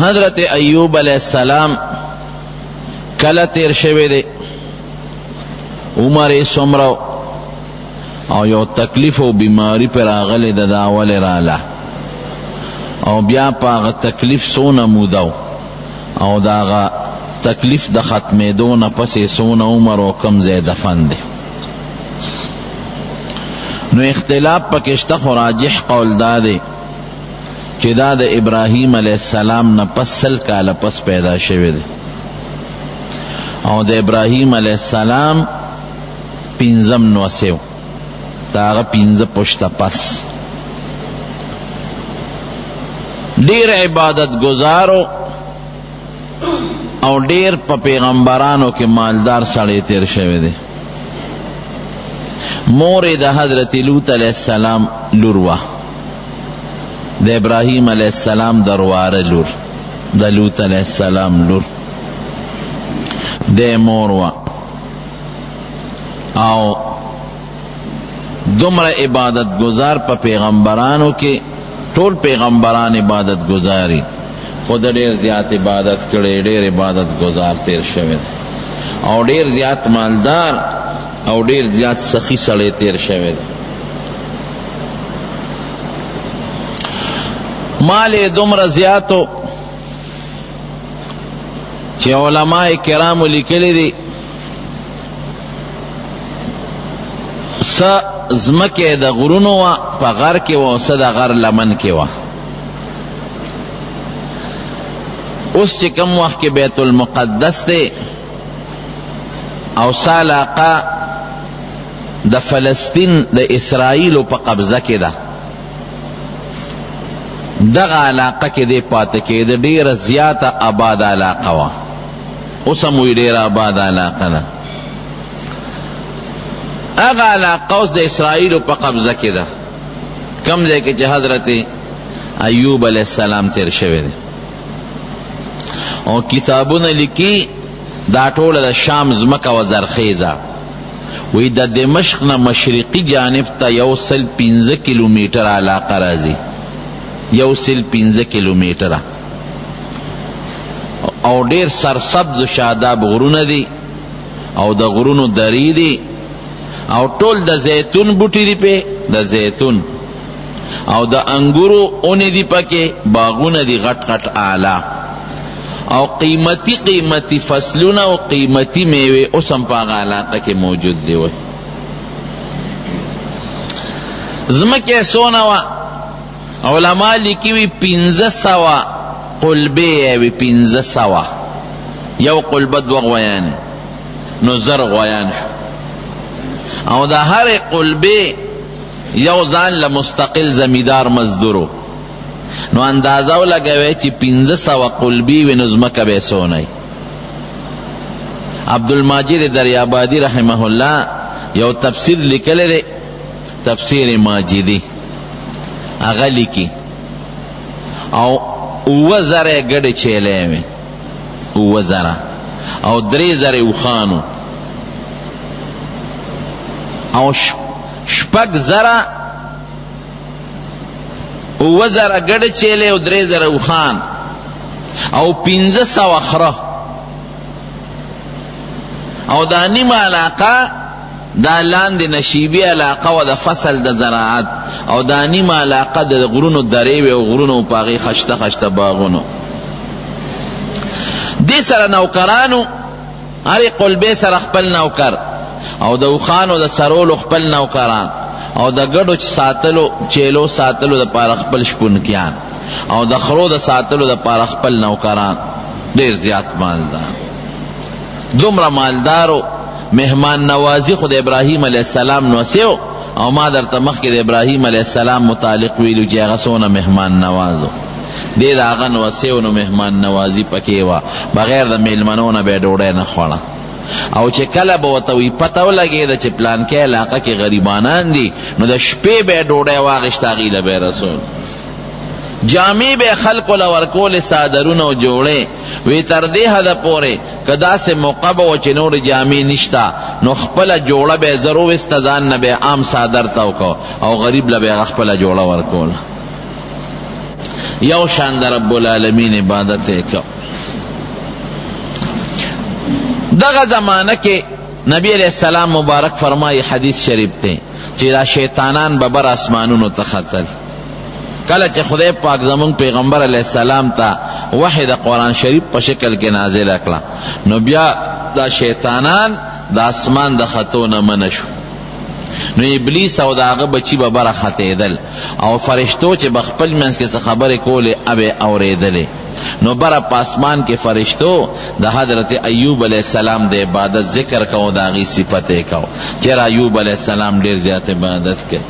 حضرت ایوب علیه السلام کله تیر شوی دی، عمر یې څومره او یو تکلیف او بیماری پر راغلې ده، دا ولې راله، او بیا په هغه تکلیف څونه موده او د هغه تکلیف د ختمېدو نه پس یې څونه عمر او کوم ځای دفن دی. نو اختلاف پکې شته، خو راجح قول دا دی چې دا د ابراهیم علیه السلام نه پس 100 کاله پس پیدا شوی دی، او د ابراهیم علیه السلام پنځم نوسیو، د هغه 5 پشته پس. ډیر عبادت گزارو او ډیر په پیغمبرانو کې مالدار سړی تیر شوی دی. مور د حضرت لوط علیه السلام لور وه، د ابراهیم علیه السلام درواره لور، د لوط علیه السلام لور د مور وه. او دومره عبادت گزار په پیغمبرانو کې، ټول پیغمبران عبادت گزاري، خو د ډیر زیات عبادت کړي، ډیر عبادت گزار تیر شوی دی، او ډیر زیات مالدار او ډیر زیات سخی سړی تیر شوی دی. مال یې دومره زیاتو چې علما کرامو لیکلي دي، څه ځمکه د غرونو وه په غر کې وه، او څه د غر لمن کې وه. اوس چې کوم وخت کې بیت المقدس دی او څه علاقه د فلسطین د اسرائیلو په قبضه کې ده، دغه علاقه کې دی پاتې کېده. ډېره زیاته آباده علاقه وه، اوس هم وایي ډېره آباده علاقه ده. هغه علاقه اوس د اسرائیلو په قبضه کې ده، کوم ځای کې چې حضرت ایوب علیه السلام تیر شوی دی. او کتابونه لیکي دا ټوله د شام ځمکه وه زرخیزه. وایي د دمشق نه مشرقي جانب ته 105 کیلومتره علاقه راځي، 105 کیلومتره، او ډیر سرسبز شاداب غرونه دي، او د غرونو درې دي، او ټول د زیتون بوټي دي پې، د زیتون او د انګورو اونې دي پکې، باغونه دي غټ غټ اعلی، او قیمتي قیمتي فصلونه او قیمتي میوې اوس هم په هغه علاقه کې موجود دي. وایي ځمکه یې څونه وه؟ علما لیکي وي 500 قلبې یې وي، 500، یو قلبه 2 غویان، نو 1000 غویان شو. او د هرې قلبې یو ځان له مستقل زمیدار مزدورو، نو اندازه ولګوئ چې 500 قلبې وي، نو ځمکه به یې څونه وي. عبدالماجد دریابادي رحمه الله یو تفسیر لیکلی دی، تفسیر ماجدي، هغه لیکي او 7000 یې ګډې چیلې وې، 7000 او 3000 اوښانو، او 6000، 7000 ګډې چیلې او 3000 اوښان او 500 خره، او دا نیمه علاقه دا لاندې نشیبي علاقه وه د فصل د زراعت، او دا نیمه علاقه د غرونو درې وې او غرونو په هغې خشته خشته باغونو. دې سره نوکرانو، هرې قلبې سره خپل نوکر، او د اوښانو د سرولو خپل نوکران، او د ګډو ساتلو چیلو ساتلو دپاره خپل شپونکیان، او د خرو د ساتلو دپاره خپل نوکران. ډېر زیات مالدار، دومره مالدارو. مهمان نوازي خو د ابراهیم علیه السلام نوسیو، او ما درته مخکې د ابراهیم علیه السلام متعلق ویلو چې هغه څونه مهمان نوازو دی، د هغه نوسیو نو مهمان نوازي پکې وه، بغیر د میلمنو نه به یې ډوډۍ نه خوړه. او چې کله به ورته وایي پته ولګېده چې پلانکې علاقه کې غریبانان دي، نو د شپې به یې ډوډۍ واخیسته هغوی له به یې رسول. جامې به یې خلکو له ورکولې، څادرونه او جوړې وی، تر دې حده پورې که داسې موقع به وه چې نورې جامې نشته، نو خپله جوړه به یې زر وویسته، ځان نه به یې عام څادر تاو کړ او غریب له به یې هغه خپله جوړه ورکوله. یو شان د رب العالمین عبادت یې کو. دغه زمانه کې نبی علیہ السلام مبارک فرمایي، حدیث شریف دی، چې دا شیطانان به بر اسمانونو ته ختل. کله چې خدای پاک زمونږ پیغمبر علیه السلام ته وحی د قرآن شریف په شکل کې نازله کړه، نو بیا دا شیطانان د اسمان د ختو نه منع شو. نو ابلیس او د هغه بچي به بره ختېدل او فرشتو چې به خپل منځ کې څه خبرې کولې به اورېدلې. نو بره په اسمان کې فرشتو د حضرت ایوب علیه السلام د عبادت ذکر کوو، د هغې صفت یې کوو چېرې ایوب علیه السلام ډېر زیات عبادت کوي.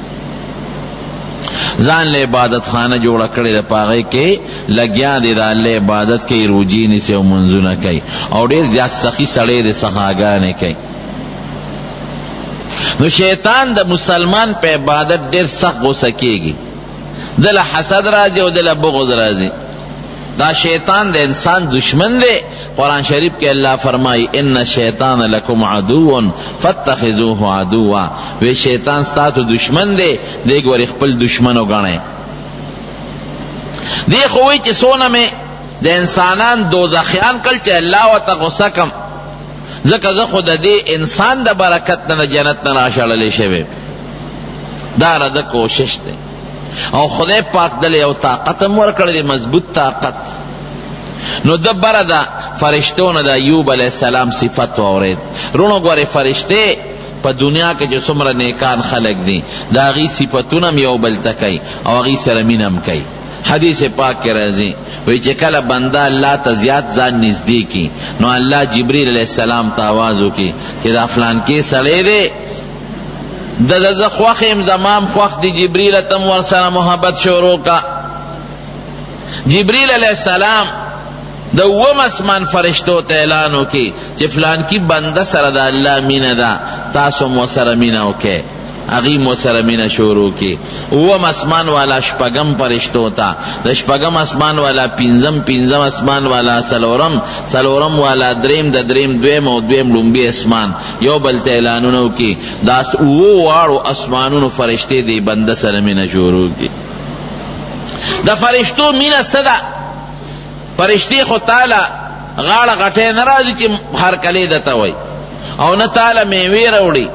ځان له عبادت خانه جوړه کړې ده، په هغې کې لګیا دی، د الله عبادت کوي، روژې نیسي او لمونځونه کوي، او ډېر زیات سخي سړی دی، سخاګانې کوي. نو شیطان د مسلمان په عبادت ډېر سخت غوسه کېږي، دله حسد راځي او دله بغض راځي. دا شیطان د انسان دشمن دی. قرآن شریف کې الله فرمایي، ان الشیطان لکم عدو فاتخذوه عدوا. وی شیطان ستاسو دشمن دی، دی ګورې خپل دشمن وګڼئ. دی خو وایي چې څونه مې د انسانان دوزخیان کړل چې الله ورته غوسه کم، ځکه زه خو د دې انسان د برکت نه د جنت نه راشړلی شوی. دا رده کوشش دی، او خدای پاک دله یو طاقت هم ورکړی دی، مضبوط طاقت. نو د بره د فرشتو نه د ایوب علیه السلام صفت واورېد. وروڼو ګورې، فرشتې په دنیا کې چې څومره نیکان خلک دي، د هغوی صفتونه هم یو بل ته کوي او هغوی سره مینه هم کوي. حدیث پاک کې راځي، وایي چې کله بنده الله ته زیات ځان نږدې کړي، نو الله جبریل علیه السلام ته आवाز وکړي چې دا فلانکی سړی دی، د ده زه خوښ یم، زما هم خوښ دی، جبریل ته هم ورسره محبت شروع کا. جبریل علیه السلام د اووم اسمان فرشتو ته اعلان وکړي چې فلانکی بنده سره د الله مینه ده، تاسو هم ورسره مینه وکړئ. هغوی هم ورسره مینه شروع کړي. اووم اسمان والا شپږم فرشتو ته، د شپږم اسمان والا پنځم، پنځم اسمان والا څلورم، څلورم والا دریم، د دریم دویم، او دویم لومبي اسمان، یو بل ته اعلانونه وکړي. دا اوو واړو اسمانونو فرشتې دې بنده سره مینه شروع کړي. د فرشتو مینه څه ده؟ فرشتې خو تاله غاړه غټی نه راځي چې هرکلی درته وایي، او نه تاله میوې راوړي،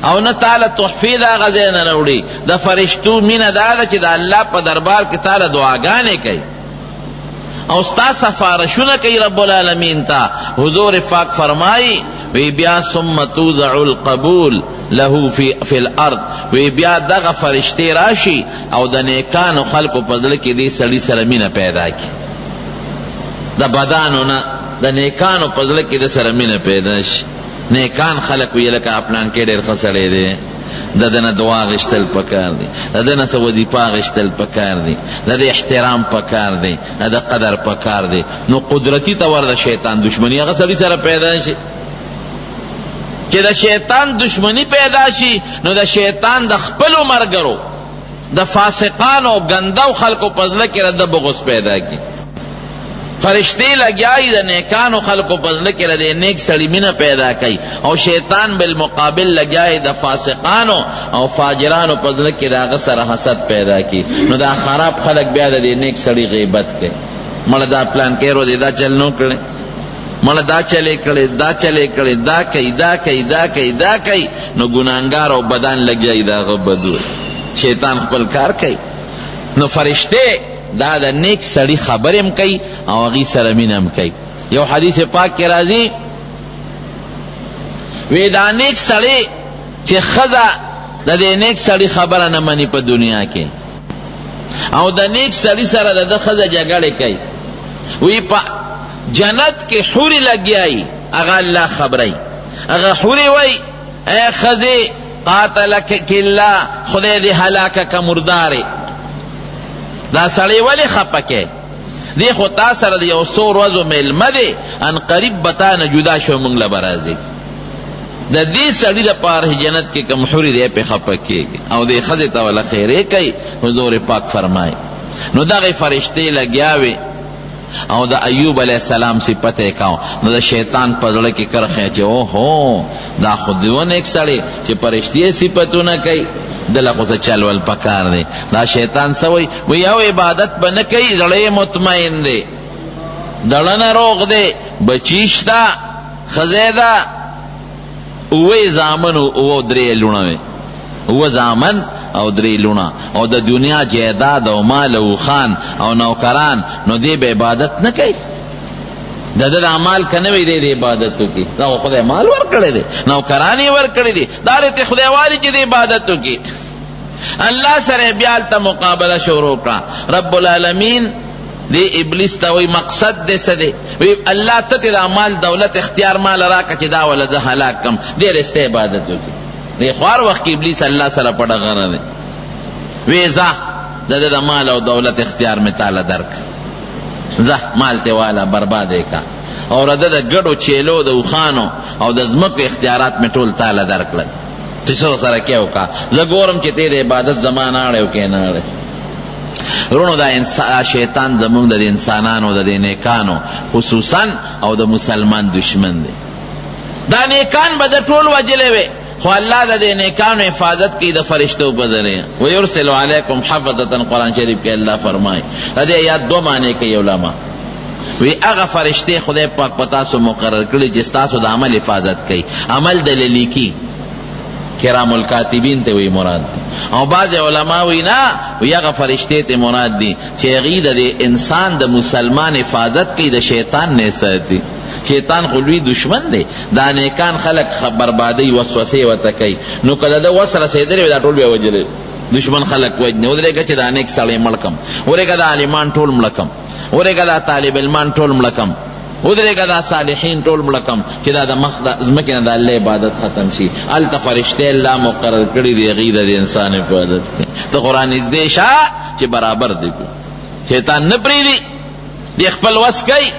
او نه تاله تحفې د هغه ځای نه راوړي. د فرشتو مینه دا ده چې د الله په دربار کې تاله دعاګانې کوي او ستا سفارشونه کوي رب العالمین ته. حضور پاک فرمایي، وی بیا ثم توزع القبول له فی الارض. وی بیا دغه فرشتې راشي او د نیکانو خلکو په زړه کې دې سړي سره مینه پیدا کړي. د بدانو نه، د نیکانو په زړه کې د سره مینه پیدا شي. نیکان خلک وي، لکه پلان کې ډېر ښه سړی دی، د ده نه دعا غوښتل پکار دي، د ده نه څه وظیفه غوښتل پکار دي، د ده احترام پکار دی، د ده قدر پکار دی. نو قدرتي طور د شیطان دشمني هغه سړي سره پیدا شي. چې د شیطان دشمني پیدا شي، نو د شیطان د خپلو ملګرو، د فاسقانو او ګندو خلکو په زړه کې د بغض پیدا کړي. فرشتې لګیا وي د نیکانو خلکو په زړه کې د دې نیک سړي مینه پیدا کوي، او شیطان بالمقابل لګیا وي د فاسقانو او فاجرانو په زړه کې د هغه سره حسد پیدا کړي. نو دا خراب خلک بیا د دې نیک سړي غیبت کوي، مړه دا پلان کې رو دی، دا چل نو کړی، مړه دا چلې کړی، دا چلې کړی، دا کوي، دا کوي، دا کوي، دا کوي. نو ګناهګار او بدان لګیا وي د هغه بدو، شیطان خپل کار کوي. نو فرشتې دا د نیک سړي خبرې هم کوي او هغوی سره مینه هم کوي. یو حدیث پاک کې راځي، وی دا نیک سړی چې ښځه د دې نیک سړي خبره نه مني په دنیا کې، او د نیک سړي سره د ده ښځه جګړې کوي، وی په جنت کې حورې لګیا وي، هغه الله خبروي. هغه حورې وایي، ای ښځې، قاتلک الله، خدای دې هلاکه که مردارې، دا سړی ولې خپه کې؟ دی خو تا سره د یو څو ورځو مېلمه دی، ان قریب به تا نه جدا شو، موږ له به راځي. د دې سړي دپاره جنت کې کوم حورې دی پرې خپه کېږي او دې ښځې ته وله خیرې کوي. حضور پاک فرمایي، نو دغې فرشتې لګیا وې. او د ایوب علیه السلام صفت یې کاوه، نو د شیطان په زړه کې کرښه چې اوهو دا خو دیو نیک سړی چې پرشتې یې صفتونه کوي، دله خو څه چل ول پکار دی. دا شیطان څه وایي؟ وایي یو عبادت به نه کوي، زړه یې مطمئن دی، دړه نه روغ دی، بچي شته، ښځی ده، اووه یې زامن وو، اووه درې یې لوڼه وې، اووه زامن او درې لوڼه، او د دنیا جایداد او مال او اوښان او نوکران، نو دی به عبادت نه کوي؟ د ده دا مال که نه وي دی دې عبادت وکړي؟ دا خو خدای مال ورکړی دی، نوکران یې ورکړي دي، دا دې ته خدای والي چې دې عبادت وکړي. الله سره بیا هلته مقابله شروع کړه. رب العالمین دی ابلیس ته وایي مقصد دې څه دی؟ وایي الله ته ته دا مال دولت اختیار مال راکړه چې دا وله زه هلاک کړم، دی له ستا عبادت وکړي. دی خو هر وخت کې ابلیس الله سره په ډغره دی. وی ځه د ده د مال او دولت اختیار مې تاله درکړ، ځه مال ترې واله برباد یې کړه، او د ده د ګډو چیلو د اوښانو او د ځمکو اختیارات مې ټول تاله درکړل چې څه ورسره کوې وکړه، زه ګورم چې ته د عبادت زما نه اړې او که نه اړې. وروڼو دا شیطان زموږ د انسانانو د دې نیکانو خصوصا او د مسلمان دشمن دی. دا نیکان به د ټول وژلی وي، خو الله د دې نیکانو حفاظت کوي د فرشتو په ذریعه. ویرسل علیکم حفظة، قرآن شریف کې الله فرمایي. د دې آیات دوه معنی کوي علما. وی هغه فرشتې خدای پاک په تاسو مقرر کړي چې ستاسو د عمل حفاظت کوي، عمل د لیکي، کرام الکاتبین ته وی مراد دي. او بعض علما وی نه، وی هغه فرشتې ته مراد دي چې هغوی د دې انسان د مسلمان حفاظت کوي، د شیطان نه ساتي. شیطان خو لوی دشمن دی، دا نیکان خلک بربادي وسوسې ورته کوي، نو که د ده وس رسېدلی وي دا ټول بیا وژلی. دشمن خلک وژني، ودرېږه چې دا نیک سړی مړ کړم، ودرېږه دا عالمان ټول مړه کړم، ودرېږه دا طالب علمان ټول مړه کړم، ودرېږه دا صالحین ټول مړه کړم چې دا د مخ د ځمکې نه د الله عبادت ختم شي. هلته فرشتې الله مقرر کړي دي، هغوی د انسان حفاظت کوي. ته خو رانږدې شه چې برابر دې کړو. شیطان نه پرېږدي، دی خپل وس کوي.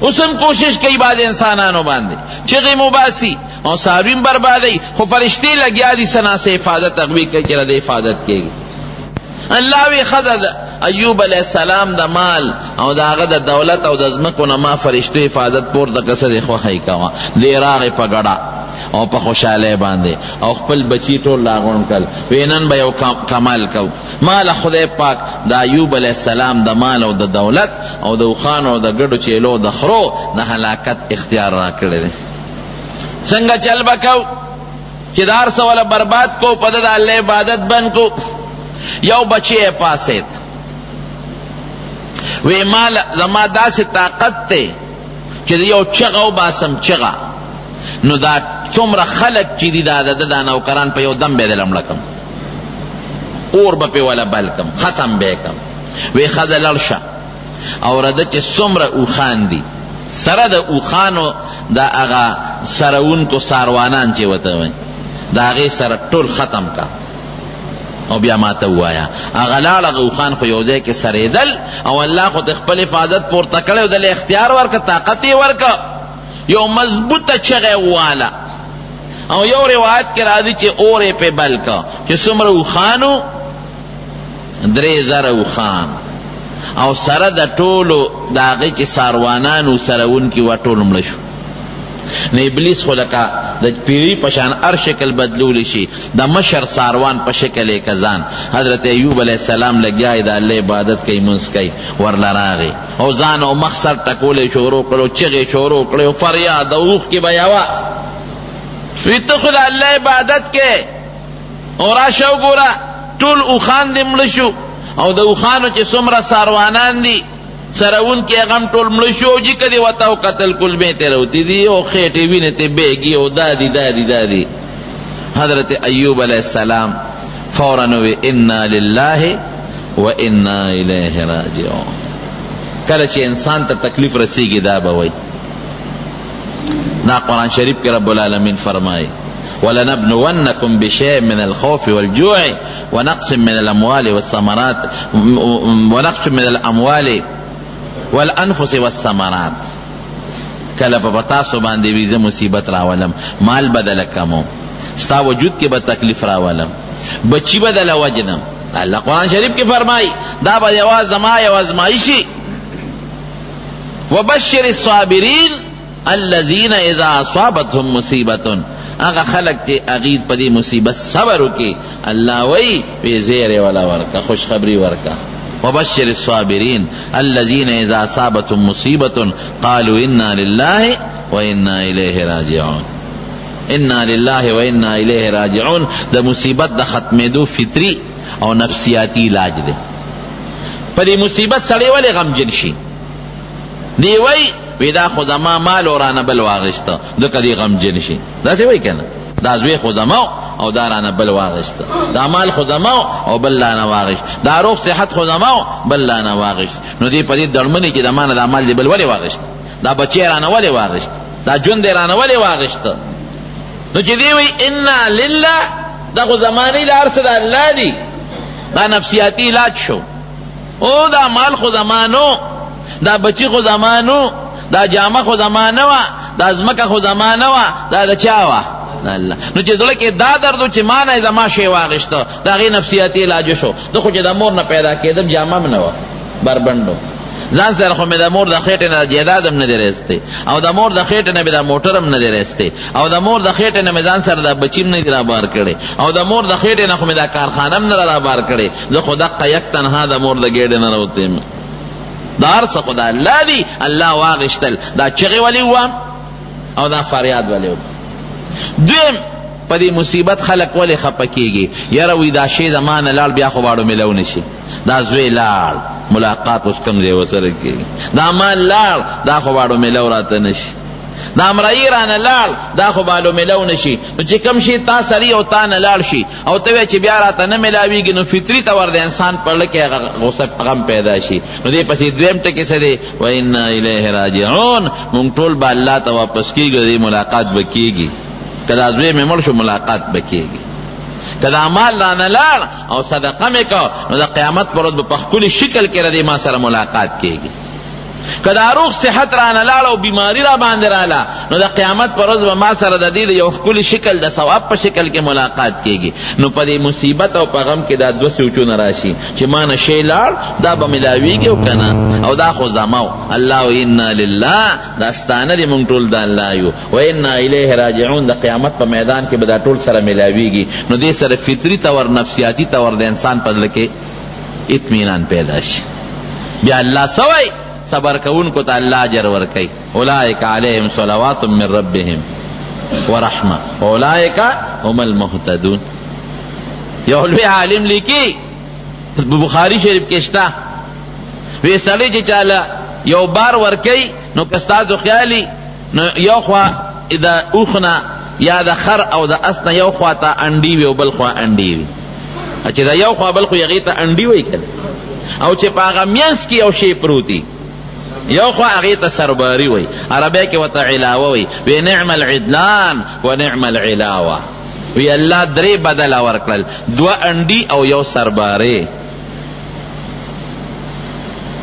اوس هم کوشش کوي بعضې انسانانو باندې چغې مو باسي او څاروي هم بربادوي، خو فرشتې لګیا دي څه ناڅه حفاظت هغوی کوي چې د دې حفاظت کېږي. الله وی ښځه د ایوب علیه السلام د مال او د هغه د دولت او د ځمکو نه ما فرشتو حفاظت پورته کړه، څه دې خوښه یې کوه. دی راغی په ګډه او په خوشحالۍ باندې او خپل بچي ټول راغونډ کړل، وی نن به یو کمال کوو. ما له خدای پاک د ایوب علیه السلام د مال او د دولت او د اوښانو او د ګډو چیلو د خرو د هلاکت اختیار راکړی دی. څنګه چل به کوو چې دا هر څه وله برباد کو، په ده د الله عبادت بند کو؟ یو بچی یې پاڅېد، وی مال زما داسې طاقت دی چې یو چغه وباسم، چغه نو دا څومره خلک چې دي دا د ده دا نوکران په یو دم به یې دله مړه کړم، اور به پې وله بل کړم، ختم به یې کړم. وی ښځه لړ شه او رده چې څومره اوښان دي سره د اوښانو د هغه سرونکو ساروانان چې ورته وایي د هغې سره ټول ختم کا او بیا ماته ووایه. هغه لاړ، هغه اوښان خو یو ځای کې سرېدل او الله خو ته خپل حفاظت پورته کړی او دله اختیار ورکړ، طاقت یې ورکړ، یو مضبوطه چغه یې وواله. او یو روایت کې راځي چې اور یې پرې بل کړ چې څومره اوښان وو، 3000 اوښان او سره د ټولو د هغې چې څاروانان وو، څروونکي وه، ټول مړه شو. نو ابلیس خو لکه د پیری په شان هر شکل بدلولی شي، د مشر څاروان په شکل یې که ځان. حضرت ایوب علیه السلام لګیا دی د الله عبادت کوي، لمونځ کوي، ورله راغی او ځان او مخ سر ټکول یې شروع کړو، چغې شروع کړې او فریاد او اوښکې به یوه. وی ته خو د الله عبادت کې او راشه وګوره ټول اوښان دې مړه شو او د اوښانو چې څومره څاروانان دي څروونکي هغه هم ټول مړه شو او جیکه دې ورته وکتل کولمې ترې راوتې دي او خېټې وینې ترې بهږي او دا دي دا دي دا دي. حضرت ایوب علیه السلام فورا وی انا لله و انا الیه راجعون. کله چې انسان ته تکلیف رسیږي دا به وایي. دا قرآن شریف کې رب العالمین فرمایي ولنبلونکم بشیء من الخوف والجوع ونقص من الاموال والثمرات ونقص من الاموال والانفس والثمرات. کله په تاسو باندې ویزه مصیبت راولم، مال بدل کمو، ستا وجود کې به تکلیف راولم، بچی بدل وجنم. الله قرآن شریف کې فرمایي دا به یوه زما یو ازمایشي. وبشر الصابرین الذین اذا اصابتهم مصیبت، هغه خلک چې هغوی په دې مصیبت صبر وکړي، الله وایي وی زیری ولا ورکه، خوشخبری ورکه. وبشر الصابرین الذین اذا اصابتهم مصیبت قالوا انا لله وانا الیه راجعون. انا لله وانا الیه راجعون د مصیبت د ختمېدو فطري او نفسیاتي علاج دی. په دې مصیبت سړی ولې غمجن شي؟ دی وایي وی دا خو زما مال او رانه بل واغېسته، ځکه دی غمجن شي. داسې وایي که نه؟ دا زوی خو زما او دا رانه بل واغېسته، دا مال خو زما او بل رانه واغېست، دا روغ صحت خو زما بل رانه واغېست. نو دی په دې دړمنې کې د ما نه دا مال دی بل ولې واغېست، دا بچی رانه ولې واغېست، دا ژوند یې رانه ولې واغېست؟ نو چې دی وایي انا لله، دا خو زما نه، دا هر څه د الله دي. دا نفسیاتي علاج شو. او دا مال خو زما نو، دا بچی خو زما نو، دا جامه خو زما نه وه، دا ځمکه خو زما نه وه، دا د چا وه؟ د الله. نو چې زړه کې دا درد چې ما نه زما شی واغېسته، د هغې نفسیاتي علاج شو. زه خو چې د مور نه پیدا کېدم جامه هم نه وه، بربنډ وم. ځان سره خو مې د مور د خېټې نه جایداد هم نه دی راایستی، او د مور د خېټې نه مې دا موټر هم نه دی راایستی، او د مور د خېټې نه مې ځان سره دا بچي هم نه دی رابار کړی، او د مور د خېټې نه خو مې دا کارخانه هم نه رابار کړې. زه خو دقه یک تنها د مور د ګېډې نه راوتی یم. دا هر څه خو د الله دي، الله واغېستل. دا چغې ولې ووام او دا فریاد ولې وکړم؟ دویم، په دې مصیبت خلک ولې خپه کېږي؟ یاره وایي دا شی زما نه لاړ، بیا خو واړو میلاو نه شي. دا زوی لاړ، ملاقات اوس کوم ځای ورسره کېږي؟ دا مال لاړ، دا خو واړو میلاو راته نه شي. دا امرایي رانه لاړ، دا خو بالو میلاو نه شي. نو چې کوم شی تا سري او تا نه لاړ شي او ته وایې چې بیا راته نه میلاویږي، نو فطري طور د انسان په زړه کې هغه غوسه غم پیدا شي. نو دې پسې دویم ټکی څه دی؟ وانا الیه راجعون. مونږ ټول به الله ته واپس کېږو، د دې ملاقات به کېږي. که دا زوی مې مړ شو ملاقات به کېږي، که دا مال رانه لاړ او صدقه مې کو، نو د قیامت پر ورځ به په ښکلي شکل کې د دې ما سره ملاقات کېږي. که دا روغ صحت رانه لاړ او بیماري را باندې راله، نو د قیامت پر ورځ به ما سره د دې د یو ښکلي شکل د ثواب په شکل کې ملاقات کېږي. نو په دې مصیبت او په غم کې دا دوه سوچونه راشي چې ما نه شی لاړ، دا به ملاویږي او که نه، او دا خو زما و. الله و انا لله، دا ستانه دي، مونږ ټول د الله یو، و انا الیه راجعون. د قیامت په میدان کې به دا ټول سره ملاویږي. نو دې سره فطري طور نفسیاتي طور د انسان په زړه کې اطمینان پیدا شي. بیا الله څه وایي؟ صبر کوونکو ته الله اجر ورکوي. اولئک علیهم صلوات من ربهم ورحمه اولئک هم المهتدون. یو لوی عالم لیکي، بخاری شریف کې شته، وی سړی چې چاله یو بار ورکوي، نو که ستاسو خیالي نو یو خوا د اوښ نه یا د خر او د اس نه یو خوا ته انډي وي او بل خوا انډي وي، چې دا یو خوا بل خو هغې ته انډي وایي که نه، او چې په هغه منځ کې یو شی پروت وي، یو خوا هغې ته سرباري وایي، عربی کې ورته علاوه وایي. وی نعم العدلان و نعم العلاوه. وی الله درې بدله ورکړل، دوه انډي او یو سرباري.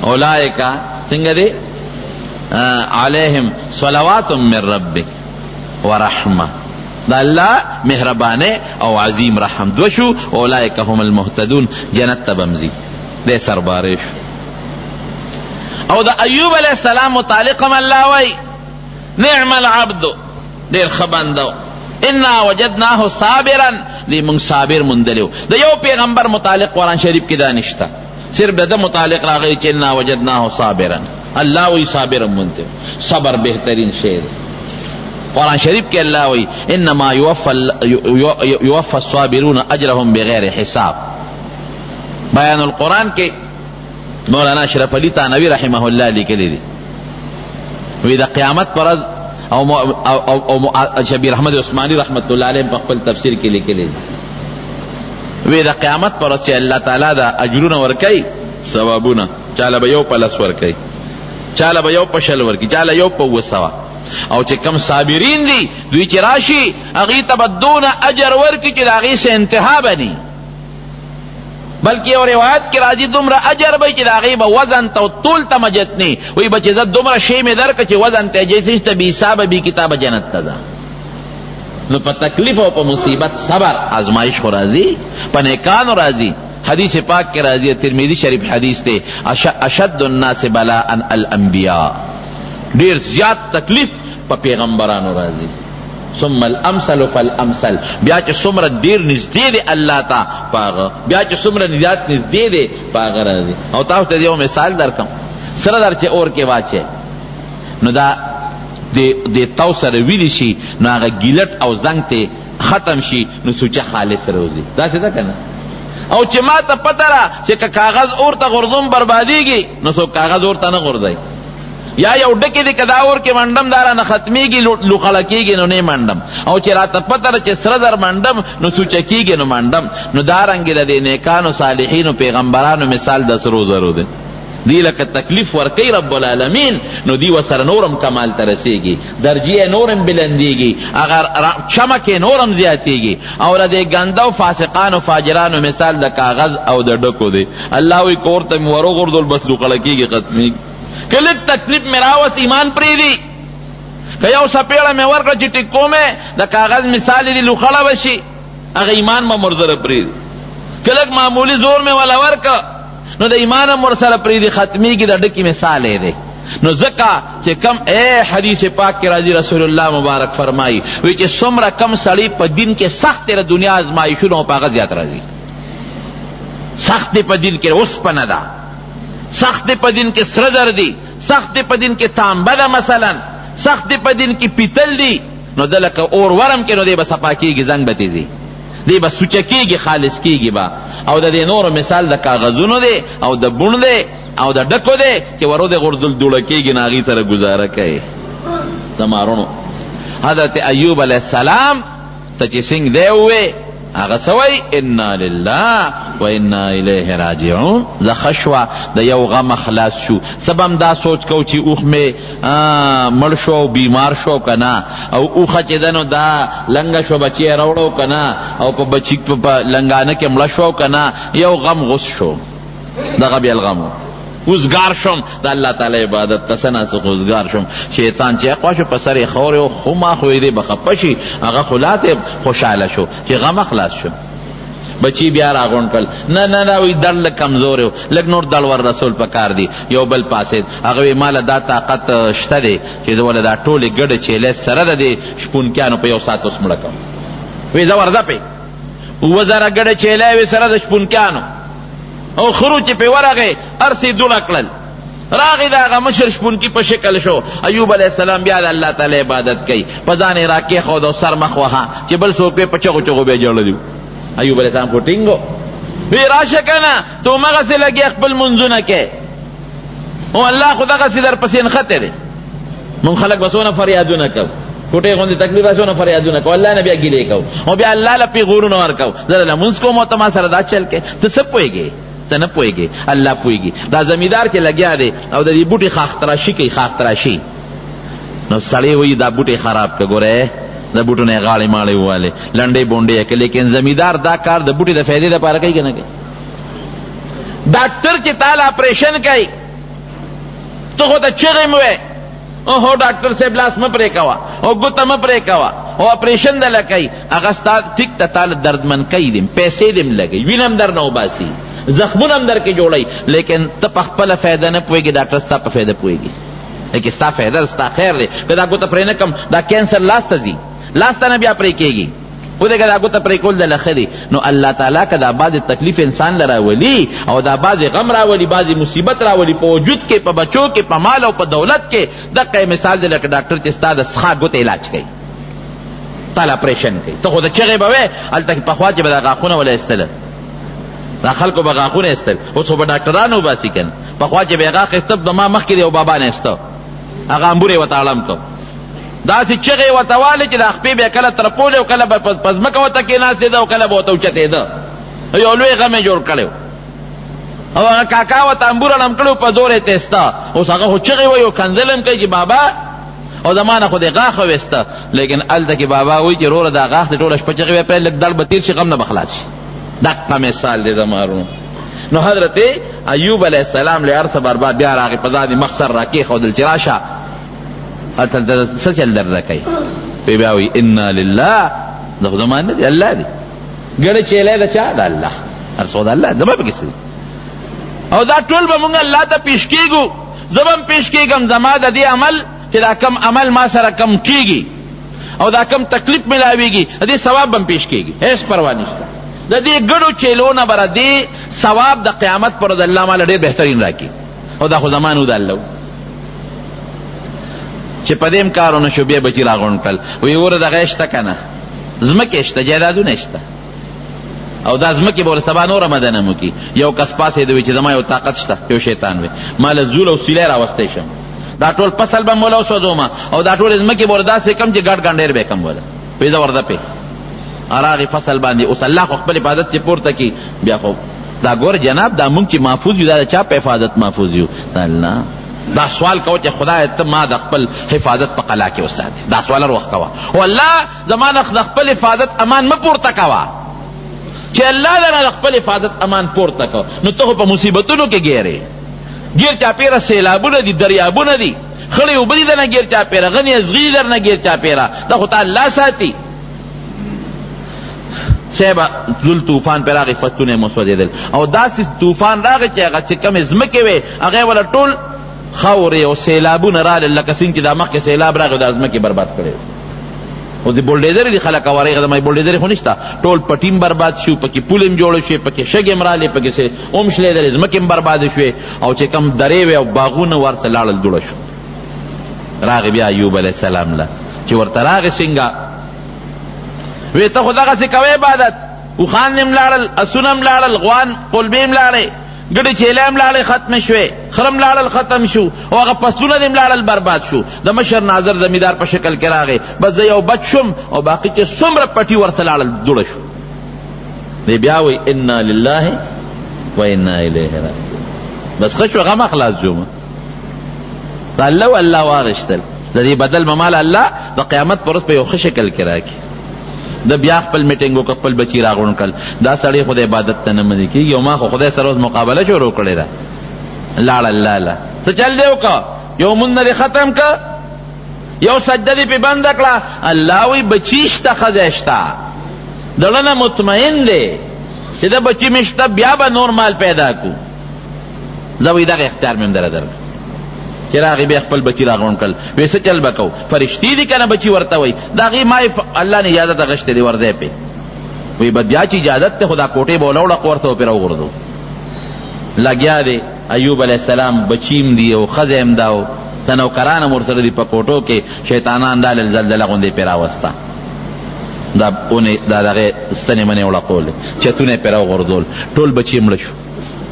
اولئک څنګه دی؟ علیهم صلوات من ربک ورحمه. دا الله مهربانه او عظیم رحم دو شو. اولئک هم المهتدون، جنت ته بمزي دی سربارې شو. او د ایوب علیه السلام متعلق هم الله وایي نعم العبد، ډېر ښه بنده، انا وجدناه صابرا، دی مونږ صابر موندلی و. د یو پیغمبر متعلق قرآن شریف کې دا نشته، صرف د ده متعلق راغلی چې انا وجدناه صابرا. الله وایي صابر مونته، صبر بهترین شی دی. قرآن شریف کې الله وایي انما یوفى الصابرون اجرهم بغیر حساب. بیان القرآن کې مولانا اشرف علي تانوي رحمه الله لیکلی دی، وی د قیامت پر ورځ او او او شبیر احمد عثماني رحمت الله علیه په خپل تفسیر کې لیکلی دی، وی د قیامت پر ورځ چې الله تعالی دا اجرونه ورکوي، ثوابونه، چاله به یو په لس ورکوي، چاله به یو په شل ورکوي، چاله یو په اووه سوه. او چې کم صابرین دي دوی چې راشي هغوی ته به دونه اجر ورکړي چې د هغې څه انتها به نه، بلکې یو روایت کې راځي دومره اجر به چې د هغې به وزن ته او تول ته مجت نه وایي، بچې زه دومره شی مې درکړه چې وزن ته یې جیسې شته، بې حسابه بې کتابه جنت ته ځه. نو په تکلیف او په مصیبت صبر، آزمایش خو راځي، په نیکانو راځي. حدیث پاک کې راځي، ترمذي شریف حدیث دی، اشد الناس بلاء الانبیاء. ډیر زیات تکلیف په پیغمبرانو راځي. ثم الامثل فالامثل، بیا چې څومره ډیر نږدې دی الله ته په هغه، بیا چې څومره زیات نږدې دی په هغه راځي. او تاسو ته یو مثال درکړم، سره در چې اور کې واچې نو دا د تاو سره ویلي شي، نو هغه ګیلټ او زنګ ته ختم شي، نو سوچه خالص روزي. داسې ده که نه؟ او چې ما ته پته را چې که کاغذ اور ته غورځوم بربادېږي، نو څوک کاغذ اور ته نه غورځوي. یا یو ډکې دی که دا اور کې منډم دا رانه ختمېږي، لوخړه کېږي، نو نه منډم. او چې راته پته ده چې سره زر منډم نو سوچه کېږي، نو منډم. نو دا رنګې د دې نیکانو صالحینو پیغمبرانو مثال د سرو زرو دی. دی لکه تکلیف ورکوي رب العالمین، نو دی ورسره نور هم کمال ته رسېږي، درجې یې نور هم بلندېږي، هغه چمک یې نور هم زیاتېږي. او د دې ګنده او فاسقانو فاجرانو مثال د کاغذ او د ډکو دی. الله وایي که ورته مې وروغورځول بس لوخړه کېږي، ختمېږي. که لږ تکلیف مې راوست ایمان پرېږدي، که یو څپېړه مې ورکړه چې ټیک کوم یې، د کاغذ مثال یې دی لوخړه به شي، هغه ایمان به هم ورسره پرېږدي. که لږ معمولي زور مې وله ورکړه نو د ایمان هم ورسره پرېږدي، ختمېږي، د ډکي مثال یې دی. نو ځکه چې کم اے حدیث پاک کې راځي، رسول الله مبارک فرمایي وی چې څومره کم سړی په دین کې سخت د دنیا ازمایښونه په هغه زیات راځي. سخت دی په دین کې اوسپنه ده، سخت دی په دین کې سره زر دي، سخت دی په دین کې تانبه ده مثلا، سخت دی په دین کې پیتل دي، نو ده لکه اور ورم کې نو دی به صفا کېږي، زنګ به تې ځي، دی به سوچه کېږي، خالص کېږي به. او د دې نورو مثال د کاغذونو دی او د بوڼ دی او د ډکو دی چې ورو دی غورځول دوړه کېږي، نو هغې سره ګزاره کوي. زما وروڼو، حضرت ایوب علیه السلام ته چې څنګه دی ووې، هغه څه وایي؟ انا لله و انا الیه راجعون. زه ښه شوه د یو غمه خلاص شو. څه به هم دا سوچ کوو چې اوښ مې مړ شو او بیمار شو که نه، او اوښه چې ده نو دا لنګه شوه بچی یې راوړو که نه، او په بچي په لنګانه کې مړه شوه که نه، یو غم غوڅ شو، دغه بیا غم و. وزګار شوم د الله تعالی عبادت ته څه ناڅه وزګار شوم. شیطان چې اخوا شو په سر یې خاورې و، خو ما خو یې دی به خفه شي، هغه خو لا ترې خوشحاله شو چې غمه خلاص شو. بچی بیا راغونډ کړل، نه نه دا وایي دړ لږ کمزوری و، لږ نور دړ ور رسول پکار دی. یو بل پاڅېد، هغه وایي ماله دا طاقت شته دی چې زه وله دا ټولې ګډې چیلې سره د دې شپونکیانو په یو ساعت اوس مړه کړم. وایي زه ورځه پې 7000 ګډې چیلې وې سره د شپونکیانو، او خرو چې پې ورغی هر څه یې دوړه کړل. راغی د هغه مشر شپونکي په شکل شو. ایوب علیه السلام بیا د الله تعالی عبادت کوي، په ځان یې راکېښود او سر مخ وهه چې بل څوک پې په چغو چغو بیا ژړلي. ایوب علیه السلام خو ټینګ و، وی راشه که نه ته همغسې لګیا خپل لمونځونه کوې، او الله خو دغسې درپسې نښتی دی. مونږ خلک به څونه فریادونه کوو، کوټې غوندې تکلیف به څونه فریادونه کوو، الله نه بیا ګیلې کوو او بیا الله له پیغورونه ورکوو، زه له لمونځ کوم او ته ما سره دا چل کوې، ته څه پوهېږې؟ ته نه پوهېږې، الله پوهېږي. دا زمیندار چې لګیا دی او د دې بوټي ښاخ تراشي کوي، ښاخ تراشي، نو سړی وایي دا بوټی خراب که، ګوره د بوټو نه یې غاړې ماړې ووالې، لنډۍ بونډې یې کړې، لیکن زمیندار دا کار د بوټي د فایدې لپاره کوي که نه کوي؟ ډاکټر چې تا له اپریشن کوي، ته خو ته چغې مې وې، اوهو ډاکټر صاحب لاس مه پرې کوه او ګوته مه پرې کوه او اپریشن دله کوي، هغه ستا ټیک ته تا له دردمن کوي دیم، پیسې دیم لګوي، وینه هم درنه وباسي، زخمونه هم درکې جوړوي، لیکن ته په خپله فایده نه پوهېږې، ډاکټر ستا په فایده پوهېږي، لیکن ستا فایده ستا خیر دی. که دا ګوته پرې نه کړم دا کینسر لاس ته ځي، لاس ته نه بیا پرې کېږي، ودرېږه دا ګوته پرې کول دله ښه دي. نو الله تعالی که دا بعضې تکلیف انسان له راولي او دا بعضې غم راولي، بعضې مصیبت راولي په وجود کې، په بچو کې، په مال او په دولت کې، دقه یې مثال دی لکه ډاکټر چې ستا د څښا ګوتې علاج کوي، تا له اپریشن کوي، ته خو د چغې به وې. هلته کې پخوا چې به دا غاښونه وله ایستله، دا خلکو به غاښونه ایستل، اوس خو به ډاکټران وباسي که نه. پخوا چې به یې غاښ ایسته، د ما مخکې د یو بابا نه ایسته، هغه امبور یې ورته اړم کړ، داسې چغې یې ورته والې چې دا خپې به یې کله ترپولې او کله به په ځمکه ورته کېناستېده او کله به ورته اوچتېده. یو لوی غم یې جوړ کړی و. او هغه کاکا ورته امبور اړم کړی و، په زور یې تېسته. اوس هغه خو چغې وایي او کنځل هم کوي چې بابا او زما نه خو دې غاښ وویسته، لیکن هلته کې بابا وایي چې وروره دا غاښ دې ټوله شپه چغې وایي، پرې لږ دړ به تېر شي، غم نه به خلاص شي. دقه مثال دی زما وروڼو. نو حضرت ایوب علیه السلام له هر څه برباد بیا راغی، په ځان یې مخ سر راکېښودل چې راشه هلته څه چل درته کوي. پې بیا وایي انا لله، دا خو زما نه دی، الله دی. ګړی چیلی د چا؟ د الله. هر څه د الله، زما پکې څه دي؟ او دا ټول به مونږ الله ته پیش کېږو. زه به هم پیش کېږم، زما د دې عمل چې چې دا کم عمل ما سره کم کیږي او دا کم تکلیف ملاویږي، د دې ثواب به پیش کیږي، هیڅ پروا نشته. د دې ګډو چیلو نه به دې ثواب د قیامت پر ورځ الله ماله ډېر بهترین راکړي. او دا خو زما نه د الله چې په دې هم کار ونه شو، بیا بچي راغونډ کړل، وایي وروره دغه یې شته که نه، ځمکې شته، جایدادونه شته، او دا ځمکې به سبا نوره مدنه هم وکړي. یو کس پاڅېده وي چې زما یو طاقت شته، یو شیطان وي، ما له زول او سیلی راوستی شم، دا ټول فصل به مې وله وسوځوم او دا ټولې ځمکې به ورته داسې کړم چې ګډ ګنډېر به یې کړم وله. وایي زه ورځه پې راغی فصل باندې. اوس الله خو خپل حفاظت چې پورته کړي، بیا خو دا ګور جناب، دا مونږ چې محفوظ یو، دا د چا په حفاظت محفوظ یو؟ د الله. دا سوال کوه چې خدای ته ما د خپل حفاظت په قلا کې وساتې، دا سوال هر وخت کوه. او الله زما نه د خپل حفاظت امان مه پورته کوه. چې الله درنه د خپل حفاظت امان پورته کړ، نو ته خو په مصیبتونو کې ګیرې، ګیر چاپېره سیلابونه دي، دریابونه دي، خړې اوبه دي درنه ګیر چاپېره، غنې ازغي دي درنه ګیر چاپېره، دا خو ته الله ساتي. صاحب ذل طوفان پر راغی، فصلونه یې وسوځېدل، او داسې طوفان راغی چې هغه چې کومې ځمکې وې هغه یې وله ټول خاورې او سیلابونه رالل، لکه څنګه چې دا مخکې سیلاب راغی دا ځمکې برباد کړې. او د بولډیزرې دي خلک اوارې غزه، بولډیزرې خو نشته، ټول پټیم برباد شو، پکې پولې هم جوړې شوې، پکې شګې هم رالې، پکې څه هم شلېدلې، ځمکې هم بربادې شوې، او چې کوم درې وې او باغونه ورڅه لاړل دوړه شو. راغی بیا ایوب علیه السلام له، چې ورته راغی څنګه وی ته خو دغسې کوې عبادت، اوښان دې هم لاړل، اسونه هم لاړل، غوان قلبې هم لاړې، ګډې چیلې هم لاړې ختمې شوې، خره هم لاړل ختم شو، او هغه فصلونه دې هم لاړل برباد شو. د مشر ناظر زمیندار په شکل کې راغی، بس زه یو بچ شوم او باقي چې څومره پټي ورڅه لاړل دوړه شو. دی بیا وایي انا لله و انا الیه راجعون. بس ښه شو، غمه خلاص شوم، د الله و الله واغشتل، د دې بدل به مال الله د قیامت پر ورځ په یو ښه شکل کې راکړي. ده بیا خپل میټینګ وکړ، خپل بچي راغونډ کړل، دا سړی خو د عبادت ته نه منې کېږي، او ما خو خدای سره اوس مقابله شروع کړې ده. لاړ الله له څه چل دی وکړه، یو مونځ نه دې ختم کړ، یو سجده دې پې بنده کړه، الله وایي بچي شته، ښځی شته، د زړه نه مطمئن دی چې د بچي مې شته، بیا به نور مال پیدا کړو. زه وایي دغه اختیار مې هم دره درکړ. چې راغی بیا خپل بچي راغونډ کړل، وایي څه چل به کوو، فرشتې دي که نه بچي ورته وایي، د هغې ما یې الله نه اجازت اخیستې دی، ورځی پې. وایي به بیا چې اجازت دی خو دا کوټې به وله وړه ورته پرې راوغورځوو. لګیا دی ایوب علیه السلام، بچي هم دي او ښځه هم ده او څه نوکران هم ورسره دي په کوټو کې، شیطانان رالل زلزله غوندې پرې راوسته، دا اونې دا دغې ستنې منې وړقولې، چتونه یې پرې راوغورځول، ټول بچي یې مړه شو،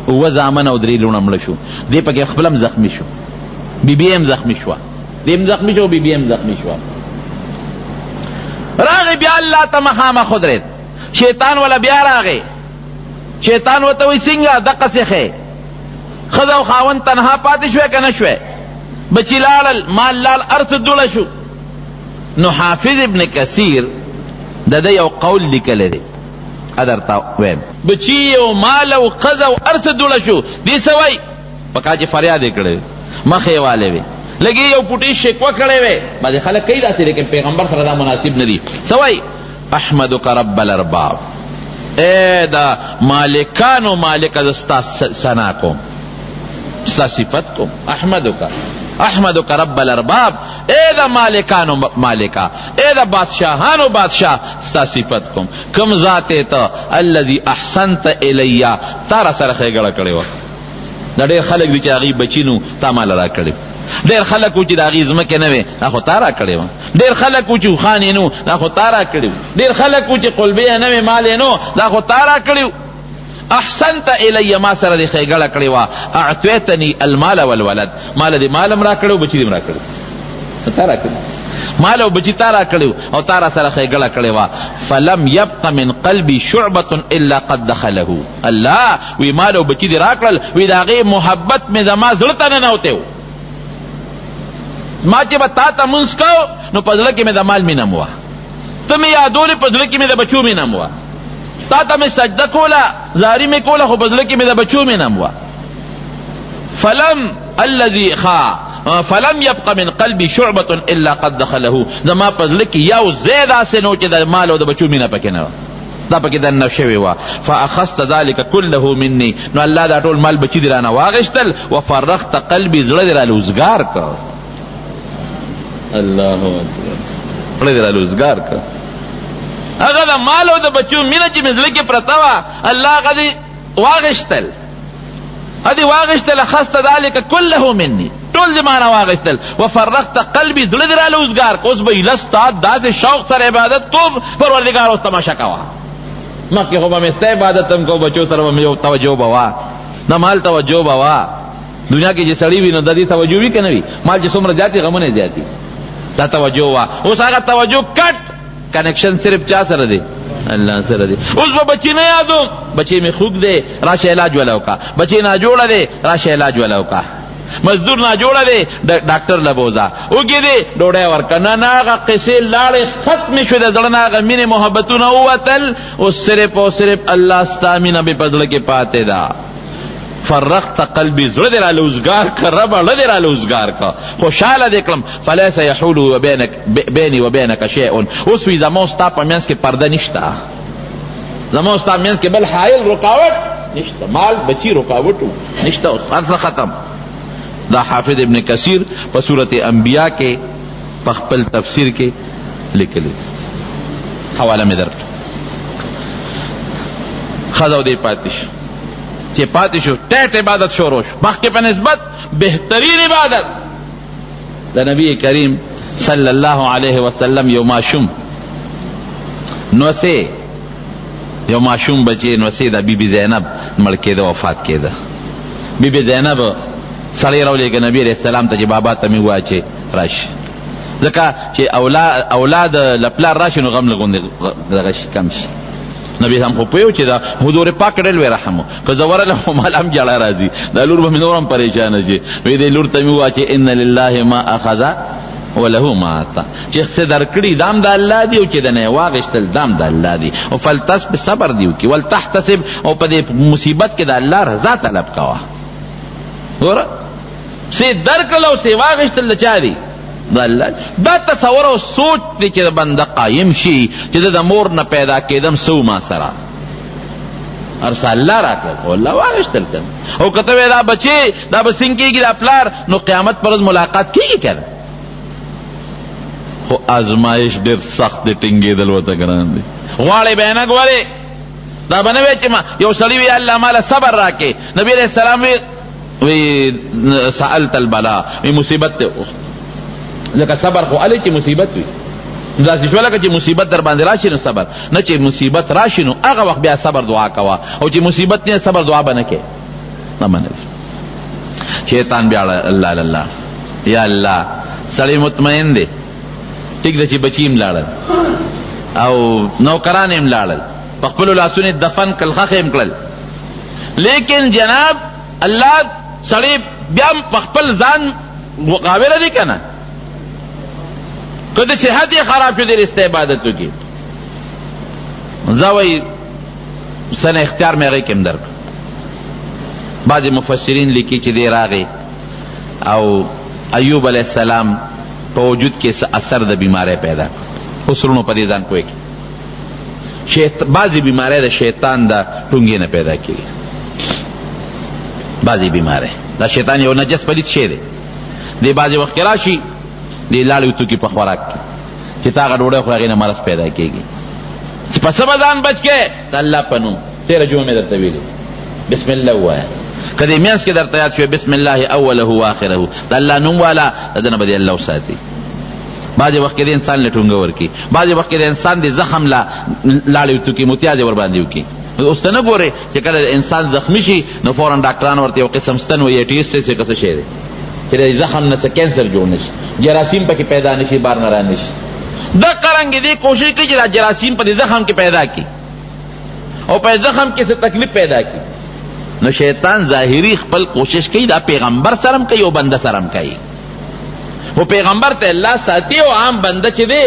اووه زامن او درې لوڼه مړه شو. دی پکې خپل هم زخمي شو، بیبي هم زخمي شوه، دی هم زخمي شو، بیبي هم زخمي شوه. راغی بیا الله ته مخامخ ودرېد، شیطان وله بیا راغی، شیطان ورته وایي څنګه دقسې ښې ښځه او خاوند تنها پاتې شوی که نه شوی، بچي لاړل، مال لاړ، هر څه دوړه شو. نو حافظ ابن کثیر د ده یو قول لیکلی دی، درته وایم، بچي او مال او ښځه او هر څه دوړه شو، دی څه وایي؟ په کا چې فریاد یې کړی وي، مخ یې والی وي، لږ یې یو پوټی شکوه کړی وي، بعضې خلک کوي داسې، لیکن پیغمبر سره دا مناسب نه دي. څه وایي؟ احمدک رب الارباب، ای د مالکانو مالکه، زه ستا ثنا کوم، ستا صفت کوم. احمدک، احمدک رب الارباب، ای د مالکانو مالکه، ای د بادشاهانو بادشاه، ستا صفت کوم. کوم ذات یې ته؟ الذي احسنت الی، تا راسره ښېګړه کړې وه. دا ډېر خلک دي چې هغوی بچي نو تا ماله راکړي، ډېر خلک وو چې د هغوی ځمکې نه وې، دا خو تا راکړې وه. ډېر خلک وو چې اوښان یې نه وو، دا خو تا راکړي وو. ډېر خلک وو چې قلبې یې نه وې، مال یې نه و، دا خو تا راکړي وو. احسنت الی، ما سره دې ښېګړه کړې وه. اعطیتنی المال والولد، مال دې مال هم راکړی و، بچي دې هم راکړي، تا راکړي مال او بچي تا راکړي او تا را سره ښېګړه کړې وه. فلم یبق من قلبي شعبة الا قد دخله، الله وی مال او بچي دې راکړل، وی د هغې محبت مې زما زړه ته ننوتی و. ما چې به تا ته مونځ کاو نو په زړه کې مې د مال مینه هم وه، ته مې یادولې په زړه کې مې د بچو مینه هم وه، تا ته مې سجده کوله، زاري مې کوله، خو په زړه کې مې د بچو مینه هم وه. فلم الذي خا فلم يبق من قلبي شعبة الا قد دخله، زما په زړه کې یو ځای داسې نه و چې د مال او د بچو مینه پکې نه وه، دا پکې دننه شوې وه. فاخذت ذلك كله مني، نو الله دا ټول مال بچي دې رانه واخیستل. وفرغت قلبي، زړه دې راله وزګار کړ. الله اکبر، زړه دې راله اوزګار کړه. هغه د مال او د بچو مینه چې مې زړه کې پرته وه، الله هغه دې واغېستل، هدې واغېستل. اخذت ذلک کله مني، ټول دې ما نه واغېستل. وفرغت قلبي، زړه دې راله اوزګار کړه. اوس به ایله ستا داسې شوق سره عبادت کوم، پروردګار اوس تماشه کوه. مخکې خو به مې ستا عبادت هم کوو، بچو سره به مې یو توجه به وه، د مال توجه به وه. دنیا کې چې سړی وي نو د دې توجه وي که نه وي؟ مال چې څومره زیات وي غمونه یې زیات وي. دا توجه وه، اوس هغه توجه کټ، کنکشن صرف چا سره دی؟ الله سره دی. اوس به بچی نه یادوم، بچی مې خوږ دی، راشه علاج ولا وکړه. بچی ناجوړه دی، راشه علاج ولا وکړه. مزدور ناجوړه دی، ډاکټر له بوځه، وږي دی، ډوډۍ ورکړه. نه نه، هغه قصې لاړې، ختمې شوې، د زړه نه هغه مینې محبتونه ووتل. اوس صرف او صرف الله ستا مینه مې په زړه کې پاتې ده. فرغت قلبي، زړه دې راله اوزګار کړه ربه، زړه دې راله اوزګار کړه، خوشحاله دې کړم. فلیس یحول وبینک بیني وبینک شیء، اوس وي زما او ستا په منځ کې پرده نشته، زما او ستا منځ کې بل حایل رکاوټ نشته، مال بچی رکاوټ نشته، اوس هر څه ختم. دا حافظ ابن کثیر په سورة انبیاء کې په خپل تفسیر کې لیکلی، حواله مې درکړه. ښځه او دی پاتې شو، چې پاتې شو ټیټ عبادت شروع شو، مخکې په نسبت بهترین عبادت. د نبی کریم صلی الله علیه وسلم یو ماشوم نوسې، یو ماشوم بچی نوسې د بیبي زینب مړ کېده، وفات کېده. بیبي زینب سړی راولېږه نبی علیه السلام ته چې بابا ته مې ووایه چې راشي، ځکه چې اولاد له پلار راشي نو غم لږ غوندې دغه شي کم شي. نبی هم خو پوه چې دا حضور پاک ډېر لوی رحم و، که زه ورغلم خو مال هم ژړا راځي، دا لور به مې نور هم پریشانه شي. وی دې لور ته مې ووایه چې ان لله ما اخذ وله ما اعطا، چې څه درکړي دام د الله دی، او چې د نه یې واخیستل دام د الله دی. او فلتصبر، صبر دی وکړي، ولتحتسب، او په دې مصیبت کې د الله رضا طلب کوه. ګوره څه درکړل او څه واخیستل د چا دي؟ د الله. دا تصور او سوچ دی چې بنده قایم شي چې زه د مور نه پیدا کېدم څه ما سره هر څه الله راکړل او الله واخیستل که نه. او که ته وایې دا بچی دا به څنګه کېږي دا پلار، نو قیامت پر ورځ ملاقات کېږي که نه؟ خو ازمایش ډېر سخت دی، ټینګېدل ورته ګران دی. غواړې به یې نه ګورې، دا به نه وایې چې ما یو سړي وي الله ماله صبر راکړې، نبي علیه السلام وي وی سألت البلا، وی مصیبت ته ځکه صبر خو الی چې مصیبت وي، داسې شو لکه چې مصیبت در باندې راشي نو صبر نه، چې مصیبت راشي نو هغه وخت بیا صبر دعا کوه، او چې مصیبت نه صبر دعا به نه کوې. نه منل شیطان بیا الله الله یا الله، سړی مطمئن دی، ټیک ده چې بچي هم لاړل او نوکران هم لاړل، په خپلو لاسونو دفن کړل، ښخ هم کړل، لیکن جناب الله سړی بیا په خپل ځان قابل دی که نه؟ که د صحت یې خراب شو، دې رسته عبادت وکړي. زه وایي څه نه اختیار مې هغې کې هم درکړ. بعضې مفسرین لیکي چې دی راغی او ایوب علیه السلام په وجود کې څه اثر د بیمارۍ پیدا کړ. اوس وروڼو په دې ځان پوه کړي، بعضې بیمارۍ د شیطان د ټونګې نه پیدا کېږي. بعضې بیمارۍ دا شیطان یو نجس پلیت شی دی، دی بعضې وخت کې راشي دی لاړې وتوکي په خوراک کې چې تا هغه ډوډۍ خوري هغې نه مرض پیدا کېږي. په څه به ځان بچ کړې؟ د الله په نوم. تېره جمعه مې درته ویلي بسم الله ووایه، که دې منځ کې درته یاد شوی بسم الله اوله و آخره، د الله نوم والا، د ده نه به دې الله وساتي. بعضې وخت کې د انسان له ټونګه ورکړي، بعضې وخت کې د انسان د زخم له لاړې وتوکي، متیازې ورباندې وکړي. اوس ته نه ګورې چې کله انسان زخمي شي نو فورا ډاکټران ورته یو قسم ستن وایي، ټیسټ څه که څه شی دی چې د زخم نه څه کینسر جوړ نه شي، جراثیم پکې پیدا نه شي، بار نه را نه شي. دقه رنګ دې کوشش کوي چې دا جراثیم په دې زخم کې پیدا کړي او په زخم کې څه تکلیف پیدا کړي. نو شیطان ظاهري خپل کوشش کوي، دا پیغمبر سره هم کوي او بنده سره هم کوي، خو پیغمبر ته الله ساتي او عام بنده چې دی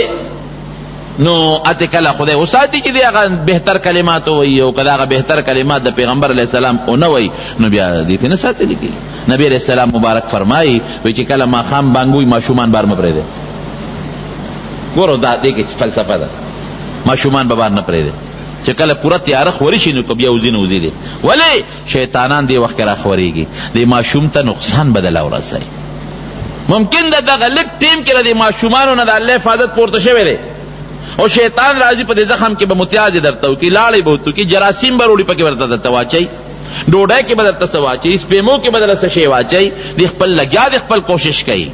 نو اته کله خدای وساتي چې دی هغه بهتر کلمات وایي، او که هغه بهتر کلمات د پیغمبر علیه السلام ونه وایي نو بیا دې ته نه ساتل کېږي. نبی علیه السلام مبارک فرمایي وایي چې کله ماښام بانګ وي ماشومان بار مه پرېږدئ. ګورو دا دې کې فلسفه ده، ماشومان به بار نه پرېږدئ چې کله پوره تیاره خوري شي نو که بیا وځي نو وځي دی، ولې شیطانان دې وخت کې راخورېږي، دې ماشوم ته نقصان به دله ورسوي. ممکن ده دغه لږ ټیم کې له دې ماشومانو نه د الله حفاظت پورته شوی دی او شیطان راځي په دې زخم کې به متیازې درته وکړي، لاړې به ورته وکړي، جراثیم به روړي پکې ورته درته واچوي، ډوډۍ کې به درته څه واچوي، سپیمو کې به درته څه شی واچوي. دی خپل لګیا دی، خپل کوشش کوي.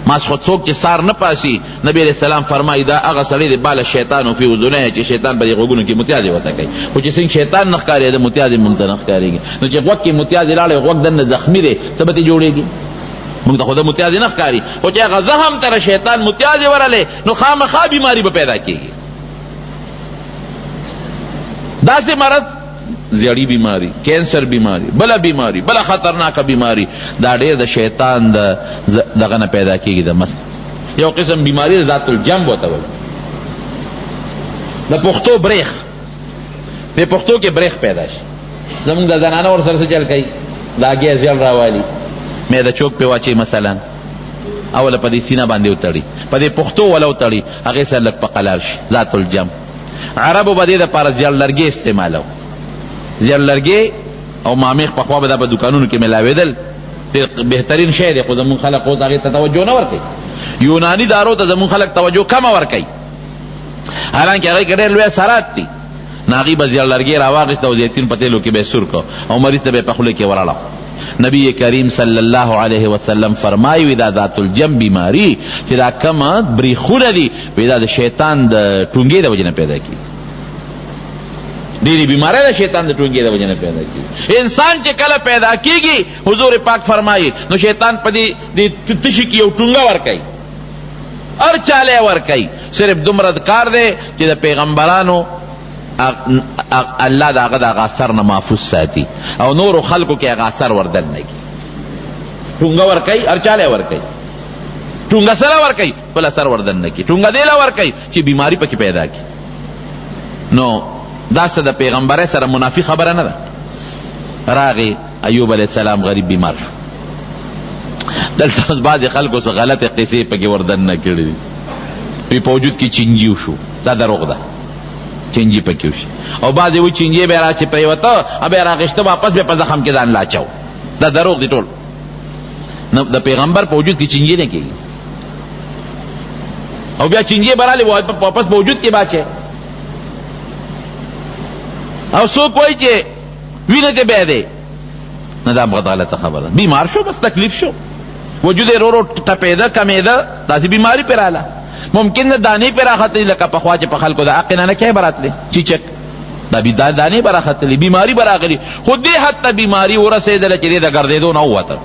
ماس خو څوک چې سار نه پاسي، نبی علیہ السلام فرمایي دا هغه سړی دی بال الشیطان فی اذنیه، چې شیطان په دې غوږونو کې متیازې ورته کوي. خو چې څنګه شیطان نه ښکاري، د متیازې مونږ ته نه ښکارېږي. نو چې غوږ کې متیازې لاړې، غوږ دننه زخمي دی، څه به ترې جوړېږي؟ مونږ ته خو د متیازې نه ښکاري، خو چې هغه زخم ته شیطان متیازې ورلې، نو خامخا بیماري به پیدا کېږي. داسې مرض، زیړی بیماری، کینسر بیماری، بله بیماری، بله خطرناکه بیماری، دا ډېر د شیطان د دغه نه پیدا کېږي. د مست یو قسم بیماری ذات الجنب ورته وایي، د پښتو برېښ، په پښتو کې برېښ پیدا شي. زمونږ د زنانه ورسره څه چل کوي؟ دا ګیس زیړ راوالي، میده چوک پې واچوي مثلا، اوله په دې سینه باندې وتړي، په دې پښتو وله وتړي، هغې سره لږ په قلار شي. ذات الجنب عربو به دې دپاره زیړ لرګی استعمالو، زیړ لرګی او مامیخ پخوا به دا په دوکانونو کې ملاوېدل، ډېر بهترین شی دی، خو زمونږ خلک اوس هغې ته توجه نه ورکوي. یوناني دارو ته زمونږ خلک توجه کمه ورکوي، حالانکه هغې کې ډېر لوی اثرات دي. نو هغوی به زیړ لرګی راواخیست او زیتون په تېلو کې به یې سور کړ او مریض ته به یې په خوله کې وراړاو. نبی کریم صلی الله علیه وسلم فرمایي وی دا ذات الجنب بیماری چې دا کومه بریخونه دي، وی دا د شیطان د ټونګې د وجې نه پیدا کیږي. ډېرې بیمارۍ د شیطان د ټونګې د وجې نه پیدا کیږي. انسان چې کله پیدا کیږي، حضور پاک فرمایي، نو شیطان په دې تشي کې یو ټونګه ورکوي، هر چاله یې ورکوي. صرف دومره کار دی چې د پیغمبرانو الله د هغه د هغه اثر نه محفوظ ساتي او نورو خلکو کې هغه اثر وردننه کړي. ټونګه ورکوي، هر چاله یې ورکوي، ټونګه سره ورکوي، خپل اثر وردننه کړي، ټونګه دې له ورکوي چې بیماري پکې پیدا کړي. نو دا څه د پیغمبرۍ سره منافي خبره نه ده. راغی ایوب علیه السلام غریب بیمار شو. دلته اوس بعضې خلکو څه غلطې قصې پکې وردننه کړې دي، وی په وجود کې چینجي وشو، دا دروغ ده، چینجي پکې وشي. او بعضې وایي چینجی به را چې پرېوته او بیا راغېسته واپس بیا په زخم کې ځان لاچو، دا دروغ دي ټول. نو د پیغمبر په وجود کې چینجی نه کېږي او بیا چینجی به رالی واپس په وجود کې باچې. او څوک وایي چې وینه دې بیا دی، نه دا غلطه خبره ده. بیمار شو، بس تکلیف شو، وجود یې رو رو ټپېده کمېده، داسې بیماري پرې راله. ممکن ده دانې پرې راختلې، لکه پخوا چې په خلکو د عقې نه نه کې به راتلې چیچک، دا بی دا دانې به راختلې، بیماري به راغلي. خو دې حد ته بیماري ورسېدله چې دې د ګرځېدو نه ووته،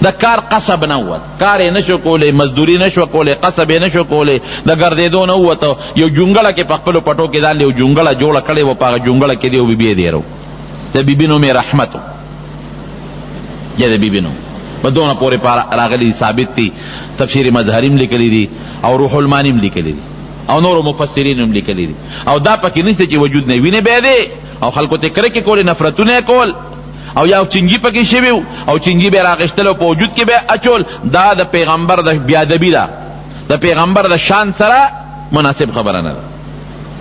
د کار قصب نه ووت، کار یې نشو کولی، مزدوري نشو کولی، قصب یې نشو کولی، د ګرځېدو نه ووته. یو جونګړه کې په خپلو پټو کې ځان له یو جونګړه جوړه کړې وه، په هغه جونګړه کې دی او بیبي یې دېره وه. د بیبي نوم یې رحمت و، یا د بیبي نوم په دونه پورې راغلي ثابت دي. تفسیر مظهري هم لیکلي دي او روح المانی هم لیکلي دي او نورو مفسرین هم لیکلي دي. او دا پکې نشته چې وجود نه وینې به دی او خلکو ته کرکې کولې، نفرتونه یې کول، او یا چنجي پکې شوي او چنجي به راغېستل او په وجود کې به اچول. دا د پیغمبر د بیادبي ده، د پیغمبر د شان سره مناسب خبره نه ده.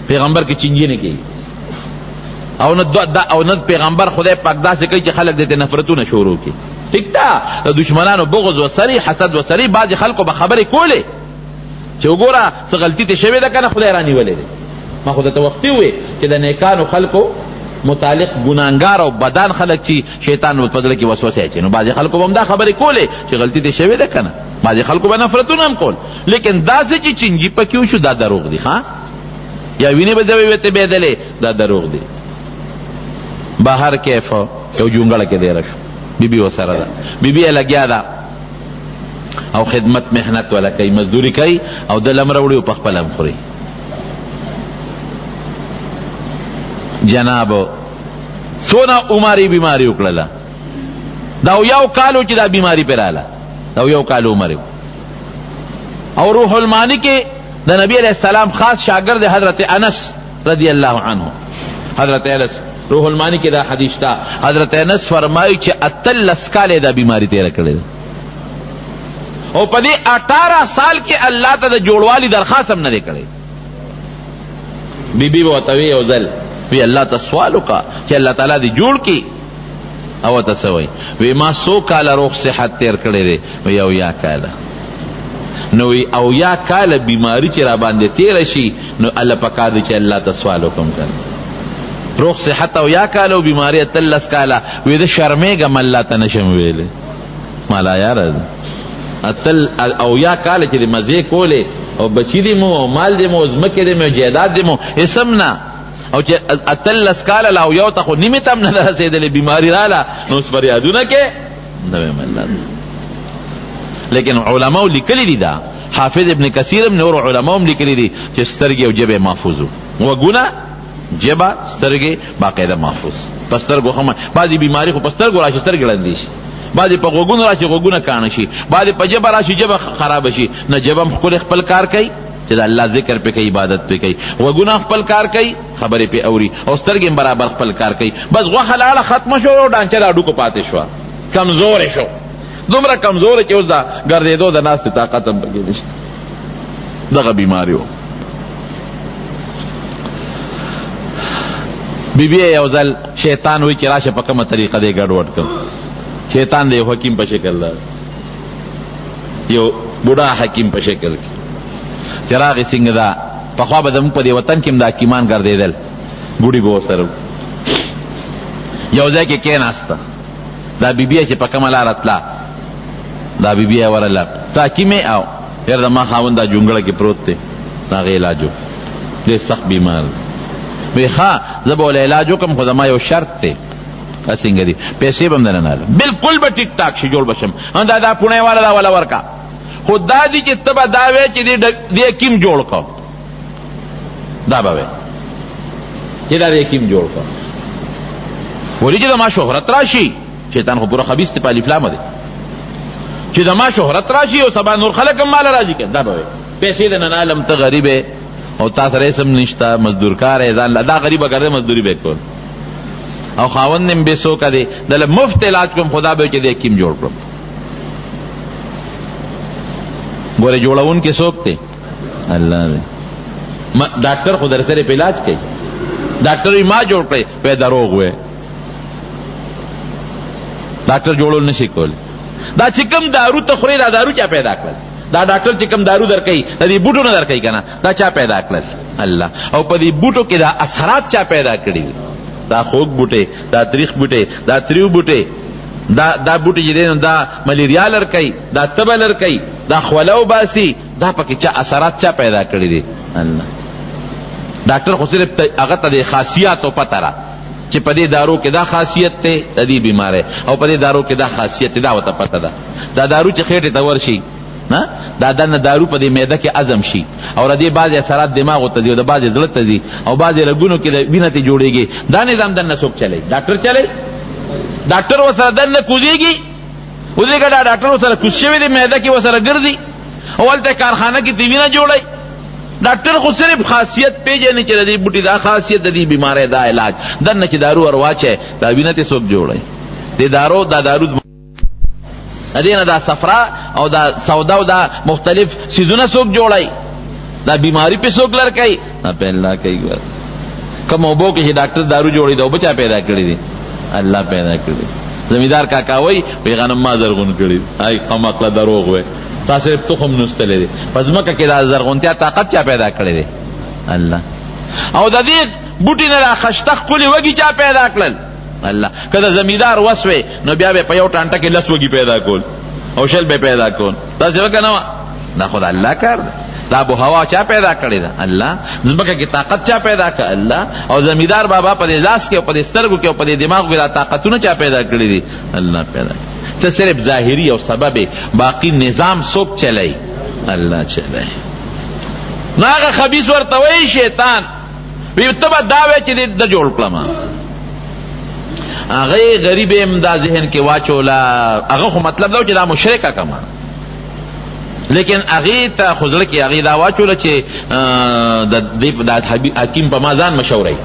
پیغمبر کې چنجي نه کېږي او نه دا او نه پیغمبر خدای پاک داسې کوي چې خلک دې ته نفرتونه شروع کړي. ټیک ده، د دشمنانو بغض وسري، حسد وسري، بعضې خلکو به خبرې کولې چې وګوره څه غلطي ته شوې ده که نه، خدای رانیولې دی. ما خو درته وختي وویل چې د نیکانو خلکو متعلق ګناهګار او بدان خلک چې شیطان په زړه کې وسوسه اچوي، نو بعضې خلکو به هم دا خبرې کولې چې غلطي ته شوې ده که نه، بعضې خلکو به نفرتونه هم کول. لیکن داسې چې چینجي پکې وشو دا دروغ دي، ښه یا وینې به ځوې وې ته بېدلې، دا دروغ دي. بهر کیف یو جونګړه کې دېره شو، بیبي ورسره ده، بیبي یې لګیا ده او خدمت محنت ولا کوي، مزدوري کوي او د لم راوړي او په خپله هم خوري. جناب څونه عمر یې بیماري وکړله، دا یو کال و چې دا بیماري پرې راله، دا یو کال عمر او روح المانی کې د نبی علیہ السلام خاص شاګرد حضرت انس رضی الله عنه، حضرت انس روح المانی کې دا حدیث تا حضرت انس فرمایي چې 18 کاله دا بیماری تیر کړې ده او په دې 18 سال کې الله ته د جوړوالي درخواست هم نه دی کړی. بیبي به ورته وی یو ځل وی الله ته سوال وکړه چې الله تعالی دې جوړ کړي. او ته څه وایي؟ وی ما څو کاله روغ صحت تیر کړی دی؟ وی 70 کاله. نو وی 70 کاله بیماری چې را باندې تیره شي نو الله پکار دی چې الله ته سوال وکم کنه. روغ صحت 70 کاله او بیماری 18 کاله، وی زه شرمېږم الله ته نشم ویلی. مالا یاره 70 کاله چې مزې کولې او بچی دې مو او مال دې مو ځمکې دې مو جایداد دې مو هېڅ هم نه، او چې 18 کاله لا یو ته خو نیمې ته هم نه ده رسېدلې بیماري راله نو اوس فریادونه کې نه وایم الله. لیکن علماو لیکلي دي، دا حافظ ابن کثیر هم نور علماو هم لیکلي دي چې سترګې او ژبه محفوظ وو، غوږونه ژبه سترګې باقاعده محفوظ. په سترګو هم بعضې بیماري خو په سترګو راشي سترګې ړندې شي، بعضې په غوږونو راشي غوږونه کاڼه شي، بعضې په ژبه راشي ژبه خرابه شي. نه ژبه هم ښکلې خپل کار کوي چې د الله ذکر پې کوي عبادت پې کوي، غوږونه خپل کار کوي خبرې پې اوري، او سترګې هم برابر خپل کار کوي. بس غوښه لاړه ختمه شو او ډانچه د هډوکو پاتې شوه، کمزورې شو، دومره کمزورې چې اوس د ګرځېدو د ناستې طاقت هم پکې نشته. دغه بیماري وه. بیبي یو ځل شیطان وایي چې راشه په کومه طریقه دې ګډوډ کړم. شیطان د یو حکیم په شکل راغی، یو بوډا حکیم په شکل کې چې راغی. څنګه دا پخوا به زموږ په دې وطن کې هم د حکیمان ګرځېدل، ګوډي به ورسره یو ځای کې کېناسته. دا بیبي چې په کومه لاره تله، دا بیبي یې ورله ته حکیم یې؟ او یاره زما خاوند دا جونګړه کې پروت دی، د هغې علاج وکړه، ډېر سخت بیمار دی. وی ښه زه به ورله علاج وکړم، خو زما یو شرط دی. دا څنګه دی؟ پیسې به هم درنه نه اخلم، بالکل به ټیک ټاک شي، جوړ به شم. دا دا پوڼی والا دا وله ورکړه، خو دا دي چې ته به دا وایې چې دې حکیم جوړ کړ، دا به وایې چې دا دې حکیم جوړ کړ، ولې چې زما شهرت راشي. شیطان خو پوره خبیث دی، په الف لام دی، چې زما شهرت راشي او سبا نور خلک هم ماله راځي که دا به وایې پیسې درنه نه اخلم، ته غریب یې او تا سره هېڅ هم نشته، مزدورکار یې، ځان له دا غریبه ګرځې مزدوري به یې کول، او خاوند هم بې څوکه دی، دله مفت علاج کوم، خو دا به چې دی حکیم جوړ کړم. ګورې جوړونکی څوک دی؟ الله دی. ډاکټر خو در سره په علاج کوي، ډاکټر یې ما جوړ کړی، په دروغ وې، ډاکټر جوړول نشي کولی. دا چې کوم دارو ته خورې، دا دارو چا پیدا کړل؟ دا ډاکټر چې کوم دارو درکوي د دې بوټو نه درکوي که نه، دا چا پیدا کړل؟ الله. او په دې بوټو کې دا اثرات چا پیدا کړي دي؟ دا خوږ بوټی، دا تریخ بوټی، دا تریو بوټی، دا دا بوټي چې دی نو دا ملیریا لر کوي، دا تبه لر کوي، دا خوله وباسي، دا پکې چا اثرات چا پیدا کړي دي؟ الله. ډاکټر خو صرف هغه ته د خاصیاتو پته را چې په دې دارو کې دا خاصیت دی د دې بیماری، او په دې دارو کې دا خاصیت دی، دا ورته پته ده. دا دارو چې خېټې ته ورشي نه، دا دنه دارو په دې معده کې هضم شي، او د دې بعضې اثرات دماغو ته ځي، او د بعضې زړه ته ځي، او بعضې رګونو کې د وینه ته جوړېږي. دا نظام دننه څوک چلی؟ ډاکټر چلی؟ ډاکټر ورسره دننه کوزېږي؟ وځېږه، دا ډاکټر ورسره کوز شوی دی، معده کې ورسره ګرځي، او هلته کارخانه کې ترې وینه جوړوي. ډاکټر خو صرف خاصیت پیژني چې د دې بوټي دا خاصیت، د دې بیمارۍ دا علاج، دننه چې دارو ور واچوي دا وینه ترې څوک جوړوي؟ دې دارو دا دارو د دې نه دا صفرا او دا سودا او دا مختلف څیزونه څوک جوړوي؟ دا بیماری پې څوک لر کوي؟ دا پې الله کوي. ګوره کوم اوبو کې چې ډاکټر دارو جوړوي، دا اوبه چا پیدا کړي دي؟ الله پیدا کړي دي. زمیندار کاکا وایي وایي غنم ما زرغون کړي. ای قمقله دروغ وایي، تا صرف تخم نوستلی دی. په ځمکه کې دا زرغونتیا طاقت چا پیدا کړی دی؟ الله. او د دې بوټي نه دا خشته ښکلي وږي چا پیدا کړل؟ الله. که د زمیندار وس وی نو بیا به په یو ټانټه کې 10 وږي پیدا کول او 20 به پیدا کول. داسې وکړه نه وه؟ دا خو د الله کار دی. دا آب و هوا چا پیدا کړې ده؟ الله. ځمکه کې طاقت چا پیدا کړ؟ الله. او زمیندار بابا په دې لاس کې او په دې سترګو کې او په دې دماغ کې دا طاقتونه چا پیدا کړي دي؟ الله پیدا کړي. ته صرف ظاهري او سبب، باقي نظام څوک چلی؟ الله چلی. نو هغه خبیث ورته وایي شیطان، وی ته به دا وایې چې دې د جوړ کړم. هغه غریب هم دا ذهن کې واچوله، هغه خو مطلب دا و چې دا مشرکه کما، لیکن هغې ته خو زړه کې هغې دا واچوله چې د دې د حکیم په ما ځان مشوروي.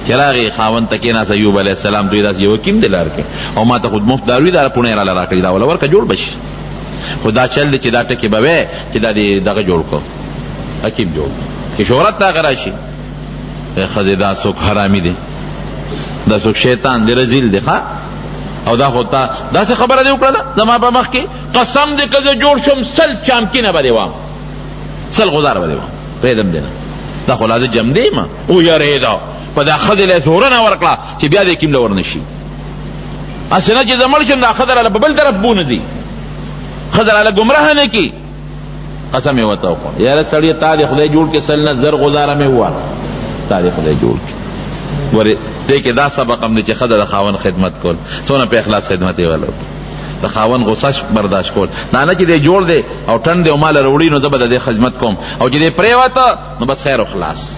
چې راغی خاوند ته کېناست ایوب علیه السلام، دوی داسې یو حکیم دی لار کې، او ما ته خو مفت داروي دا پوڼی راله راکړي، دا وله ورکه جوړ به شي. خو دا چل دی چې دا ټکې به وی چې دا دې دغه جوړ کړو، حکیم جوړ کړو چې شهرت د هغه راشي. ښځې دا څوک حرامي دی، دا څوک شیطان دی، رزیل دی. ښه، او دا خو تا داسې خبره دې وکړله زما په مخ کې، قسم دې که زه جوړ شم 100 چامکینه به دې وام، 100 غزاره به دې وام، پرېږدم دې نه، دا خو لا زه جمدې یم. ویرېده، په دا ښځې له یې زورنه ورکړه چې بیا دې کیم له ورنه شي، هسې نه چې زه مړ شم دا ښځه راله په بل طرف بونه ځي، ښځه راله ګمراه نه کړي. قسم یې ورته وخوړ، یاره سړیه تا دې خدای جوړ کړي، 100 نه 1000 غزاره مې ووهله، تا دې خدای جوړ کړي. ګورې دې کې دا سبق هم دی چې ښځه د خاوند خدمت کول، څونه په اخلاص خدمت یې وله وکړي، د خاوند غوسه برداشت کول، دا نه چې دی جوړ دی او ټنډ دی او ما له راوړي نو زه به د دې خدمت کوم، او چې دی پرېوته نو بس خیر او خلاص.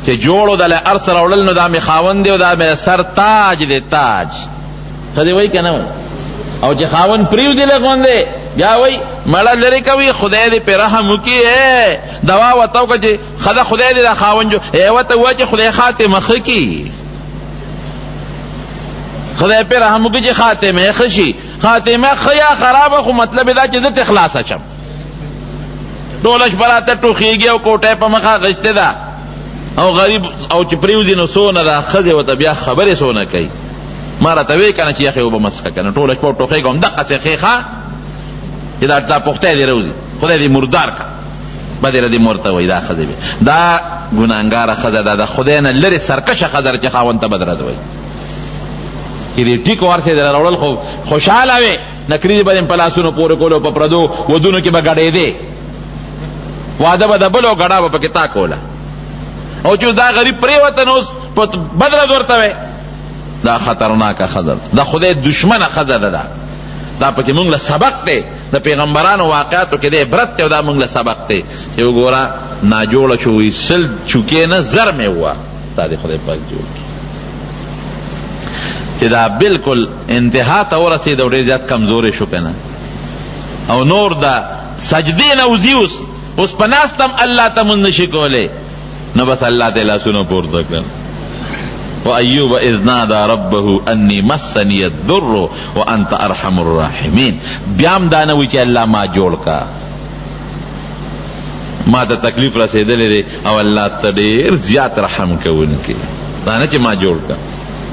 چې جوړو د له هر څه راوړل نو دا مې خاوند دی او دا مې سر تاج دی، تاج. ښځې وایي که نه وایي؟ او چې خاوند پرېوځي لږ غوندې بیا وایي مړه لرې کوي، خدای دې پرې رحم وکړي. دوا ورته وکړه چې ښځه خدای دې دا خاوند جوړ، ورته ووایه چې خدای خاتمه ښه کړي، خدای پرې رحم وکړي چې خاتمه یې ښه شي. خاتمه ښه یا خرابه خو مطلب یې دا چې زه ترې خلاصه شم. ټوله شپه راته ټوخېږي او کوټه یې په مخه اخیستې ده او غریب، او چې پرېوځي نو څونه دا ښځې ورته بیا خبرې څونه کوي. ما راته ویې که نه چې یخې اوبه مه څښه که نه، ټوله شپه ټوخېږم همدقسې ښې ښه چې دا پوښتی دې راوځي، خدای دې مردار کړه. بدې ردې مور ته وایي دا ښځې بیا دا ګناهګاره ښځه ده، د خدای نه لرې سرکشه ښځه ده چې خاوند ته بد رد وایي. چې دې ټیک ورسې دې راوړل خو خوشحاله وې، نکریزې به دې په لاسونو پورې کولو، په پردو ودونو کې به ګډېدې، واده به د بل او ګډا به پکې تا کوله، او چې اوس دا غریب پرېوته نو اوس په بد رد ورته وایي. دا خطرناکه ښځه ده، د خدای دښمنه ښځه ده. دا پکې مونږ له سبق دی، د پیغمبرانو واقعاتو کې دی عبرت دی، او دا مونږ له سبق دی چې وګوره ناجوړه شو، وایي 100 چوکې نه 1000 مې ووه، تا دې خدای پاک جوړ کړي. چې دا بالکل انتها ته ورسېد او ډېر زیات کمزوری شو که نه، او نور د سجدې نه وځي، اوس اوس په ناسته هم الله ته مونځ نشي کولی، نو بس الله ته لاسونه پورته کړل. وأيوب إذ نادى ربه أني مسني الضر وأنت أرحم الراحمين. بیا هم دا نه وایي چې الله ما جوړ کا، ما ته تکلیف رسېدلی دی او الله ته ډېر زیات رحم کوونکی، دا نه چې ما جوړ کا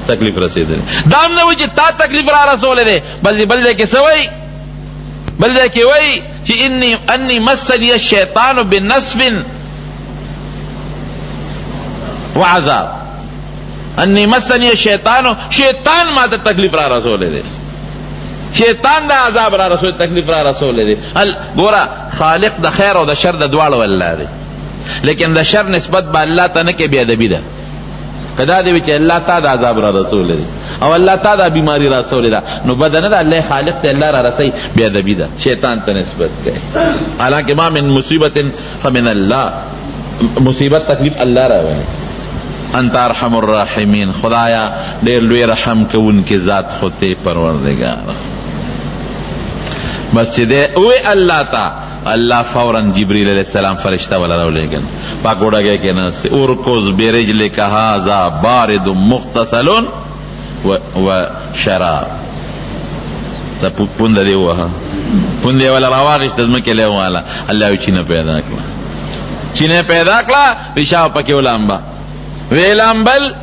تکلیف رسېدلی، دا هم نه وایي چې تا تکلیف را رسولی دی، بلکې بل ځای کې څه وایي؟ بل ځای کې وایي چې انی مسنی الشیطان بنصب وعذاب، انی مسنی الشیطان، شیطان ما ته تکلیف را رسولی دی، شیطان دا عذاب را رسول، تکلیف را رسولی دی. ګوره خالق د خیر او د شر د دواړو الله دی، لیکن د شر نسبت به الله ته نه کې، بې ادبي ده. که دا دې وي چې الله تا د عذاب را رسولی دی او الله تا دا بیماری را رسولې ده، نو بده نه ده، الله خالق ته الله را رسوي، بې ادبي ده، شیطان ته نسبت کوي. حالانکه ما من مصیبت فمن الله، مصیبت تکلیف الله راولي. انت ارحم الراحمین، خدایا ډېر لوی رحم کوونکی ذات خو ته پروردګار. بس چې دی ووی الله ته، الله فورا جبريل علیه السلام فرشته ولا راولېږل، په ګوډګۍ کې ناست دی، ارکض برجلک هذا بارد مغتسل و شراب، دا پونده دی ووهه، پونده یې ولا راواخیسته، ځمکې له وواله، الله یې چینه پیدا کړه، چینه پیدا کړه، پیشاب پکې ولامبه، ویې لامبل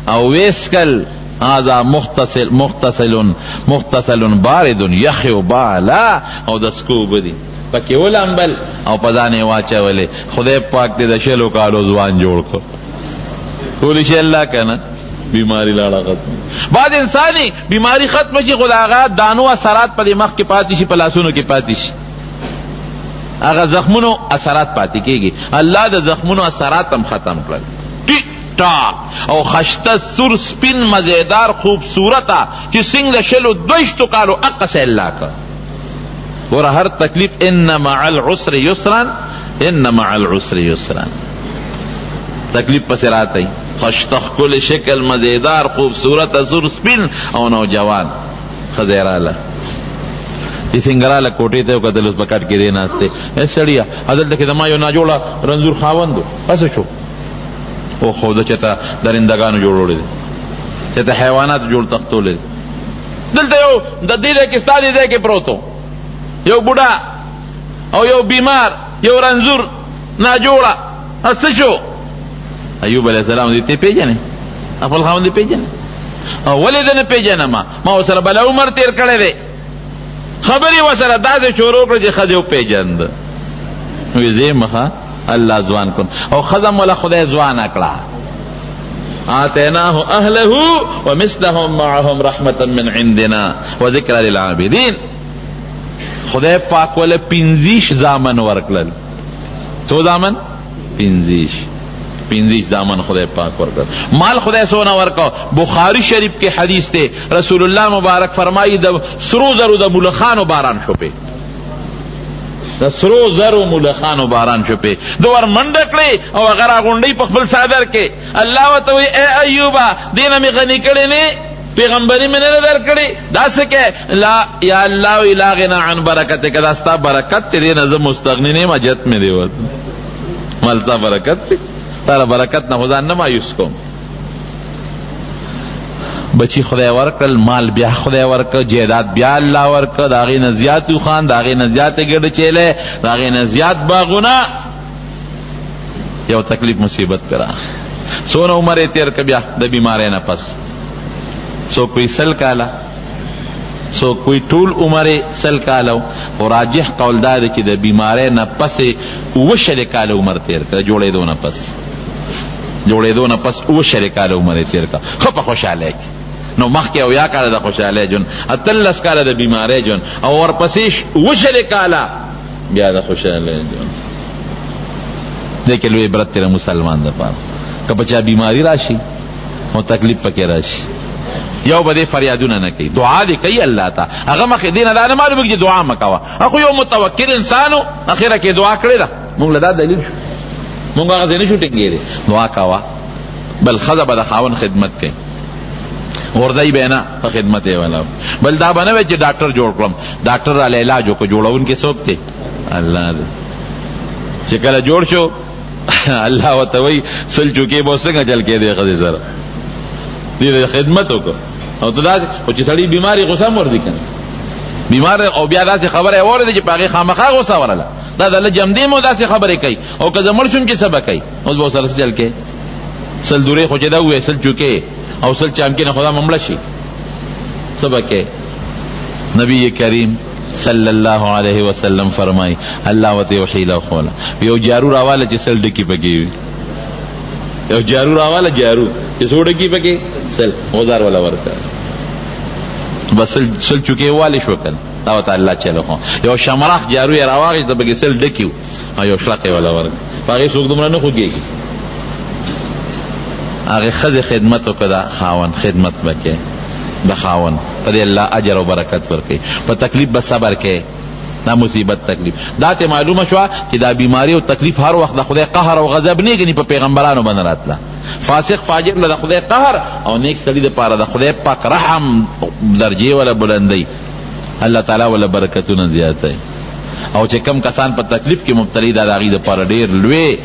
او ویې څکل. هذا مغتسل مغتسل مغتسل بارد، یخ وباله او د څکو اوبه دي، پکې ولامبل او په ځان یې واچولې. خدای پاک دې د 20 کالو ځوان جوړ کړ، کولی شي الله که نه؟ بیماری لاړه ختم. بعض انساني بیماری ختم شي، خو د هغه دانو اثرات په دې مخ کې پاتې شي، په لاسونو کې پاتې شي، هغه زخمونو اثرات پاتې کېږي. الله د زخمونو اثرات هم ختم کړل، ټیک ټاک او خشته سور سپین مزیدار خوبصورته چې څنګه د 20 22 کالو هقسې الله کړ. ګوره هر تکلیف، ان مع العسر یسرا، ان مع العسر یسرا، تکلیف پسې راته خشته ښکلی شکل مزیدار خوبصورته سور سپین او نوجوان ښځه یې راله. چې څنګه راله کوټې ته یې وکتل، اوس په کټ کې دی ناست دی. ای سړیه، دلته کې زما یو ناجوړه رنځور خاوند و، هسې شو او خو ده چېرته درندګانو جوړولی دی، چېرته حیواناتو جوړ تښتولی دی. دلته یو د دې ځای کې ستا دې ځای کې پروت و، یو بوډا او یو بیمار، یو رنځور ناجوړه، څه شو؟ ایوب علیه السلام دې ته پېژنې؟ خپل خاوند دې پېژنې؟ او ولې زه نه پېژنم؟ ما ورسره بله عمر تېر کړی دی. خبرې ورسره داسې شروع کړې چې ښځې وپېژنده. وی زه یم ښه، الله ځوان کړم او ښځه مو له خدای ځوانه کړه. آتیناه اهله ومثلهم معهم رحمة من عندنا وذکر للعابدین. خدای پاک وله پنځیش زامن ورکړل. څو زامن؟ پنځیش. پنځیش زامن خدای پاک ورکړل. مال خدای څونه ورکړ؟ بخاری شریف کې حدیث دی، رسول الله مبارک فرمایي د سرو زرو د ملخانو باران شو پې، د سرو زرو ملخانو باران شو پې. ده ور منډه کړې او هغه راغونډوي په خپل څادر کې. الله ورته وایي ای ایوبه، دې نه مې غني کړی نه، پیغمبري مې نه ده درکړې، دا څه کوې؟ لا یا الله، وایي لا غنا عن برکتک، دا ستا برکت دی، دې نه زه مستغني نه یم، حاجت مې دی ورته. مال ستا برکت دی، ستا له برکت نه خو ځان نه مایوس کوم. بچی خدای ورکړل، مال بیا خدای ورکړ، جیداد بیا الله ورکړ، د هغې نه زیات اوښان، د هغې نه زیاتې ګډې چیلې، د هغې نه زیات باغونه. یو تکلیف مصیبت پرې راغی. څونه عمر یې تېر کړ بیا د بیمارۍ نه پس؟ څوک وایي 100 کاله، څوک وایي ټول عمر یې 100 کاله و، خو راجح قول دا دی چې د بیمارۍ نه پس یې 27 کاله عمر تېر کړ. جوړېدو نه پس، جوړېدو نه پس 27 کاله عمر یې تېر کړ، ښه په خوشحالۍ کې. نو مخکې 70 کاله د خوشحالۍ ژوند، 18 کاله د بیمارۍ ژوند، او ورپسې 27 کاله بیا د خوشحالۍ ژوند. دې کې لوی عبرت دی مسلمان دپاره، که په چا بیماري راشي نو تکلیف پکې راشي، یو به دې فریادونه نه کوي، دعا دې کوي الله ته. هغه مخې دې نه دا نه معلومېږي چې دعا مه کوه، هغه یو متوکل انسان و، اخره کې دعا کړې ده، موږ له دا دلیل شو، موږ هغه ځای نه شو ټینګېدی. دعا کوه. بل ښځه به د خاوند خدمت کوي، غورځوي به یې نه، په خدمت یې ولا. بل دا به نه وایي چې ډاکټر جوړ کړم، ډاکټر راله علاج وکړو، جوړونکی څوک دی؟ الله دی. چې کله جوړ شو الله ورته وایي 100 چوکې به څنګه چل کېدې ښځې سره، دې خدمت وکړو. او ته داسې خو چې سړی بیماري غوسه هم ورځي که نه بیمار، او بیا داسې خبره یې واورېده چې په هغې خامخا غوسه ورله، دا د الله جمدې مو داسې خبرې کوي، او که زه مړ شم چې څه به کوي؟ اوس به ورسره څه چل کوې؟ 100 دورې خو چې دا ووایې، 100 چوکې او 100 چامکې نه خو دا مړه شي، څه به کوې؟ نبی کریم صلی الله علیه وسلم فرمای الله وته یو حیله وښوله، یو جارو راواله چې 100 ډکي پکې وي، یو جارو راواله، جارو چې څو ډکي پکې 100، غزار ولا ورکړه، بس 100 چوکې والي شو کنه. دا ورته الله چلو خو یو شمراخ جارو یې راواخیست، پکې 100 ډکي وو او یو شلق یې ولا ورکړ، په هغې څوک دومره نه خوږېږي. هغې ښځې خدمت وکړه، د خاوند خدمت به کوې، د خاوند په دې الله اجر او برکت ورکوي. په تکلیف به صبر کوې، دا مصیبت تکلیف دا ته معلومه شوه چې دا بیماری او تکلیف هر وخت د خدای قهر او غضب نه ګني، په پیغمبرانو باندې راتله. فاسق فاجر له د خدای قهر او نیک سړي دپاره د خدای پاک رحم درجې وله بلندوي، الله تعالی وله برکتونه زیاتوي. او چې کم کسان په تکلیف کې مبتلي، دا د هغوی دپاره ډېر لوی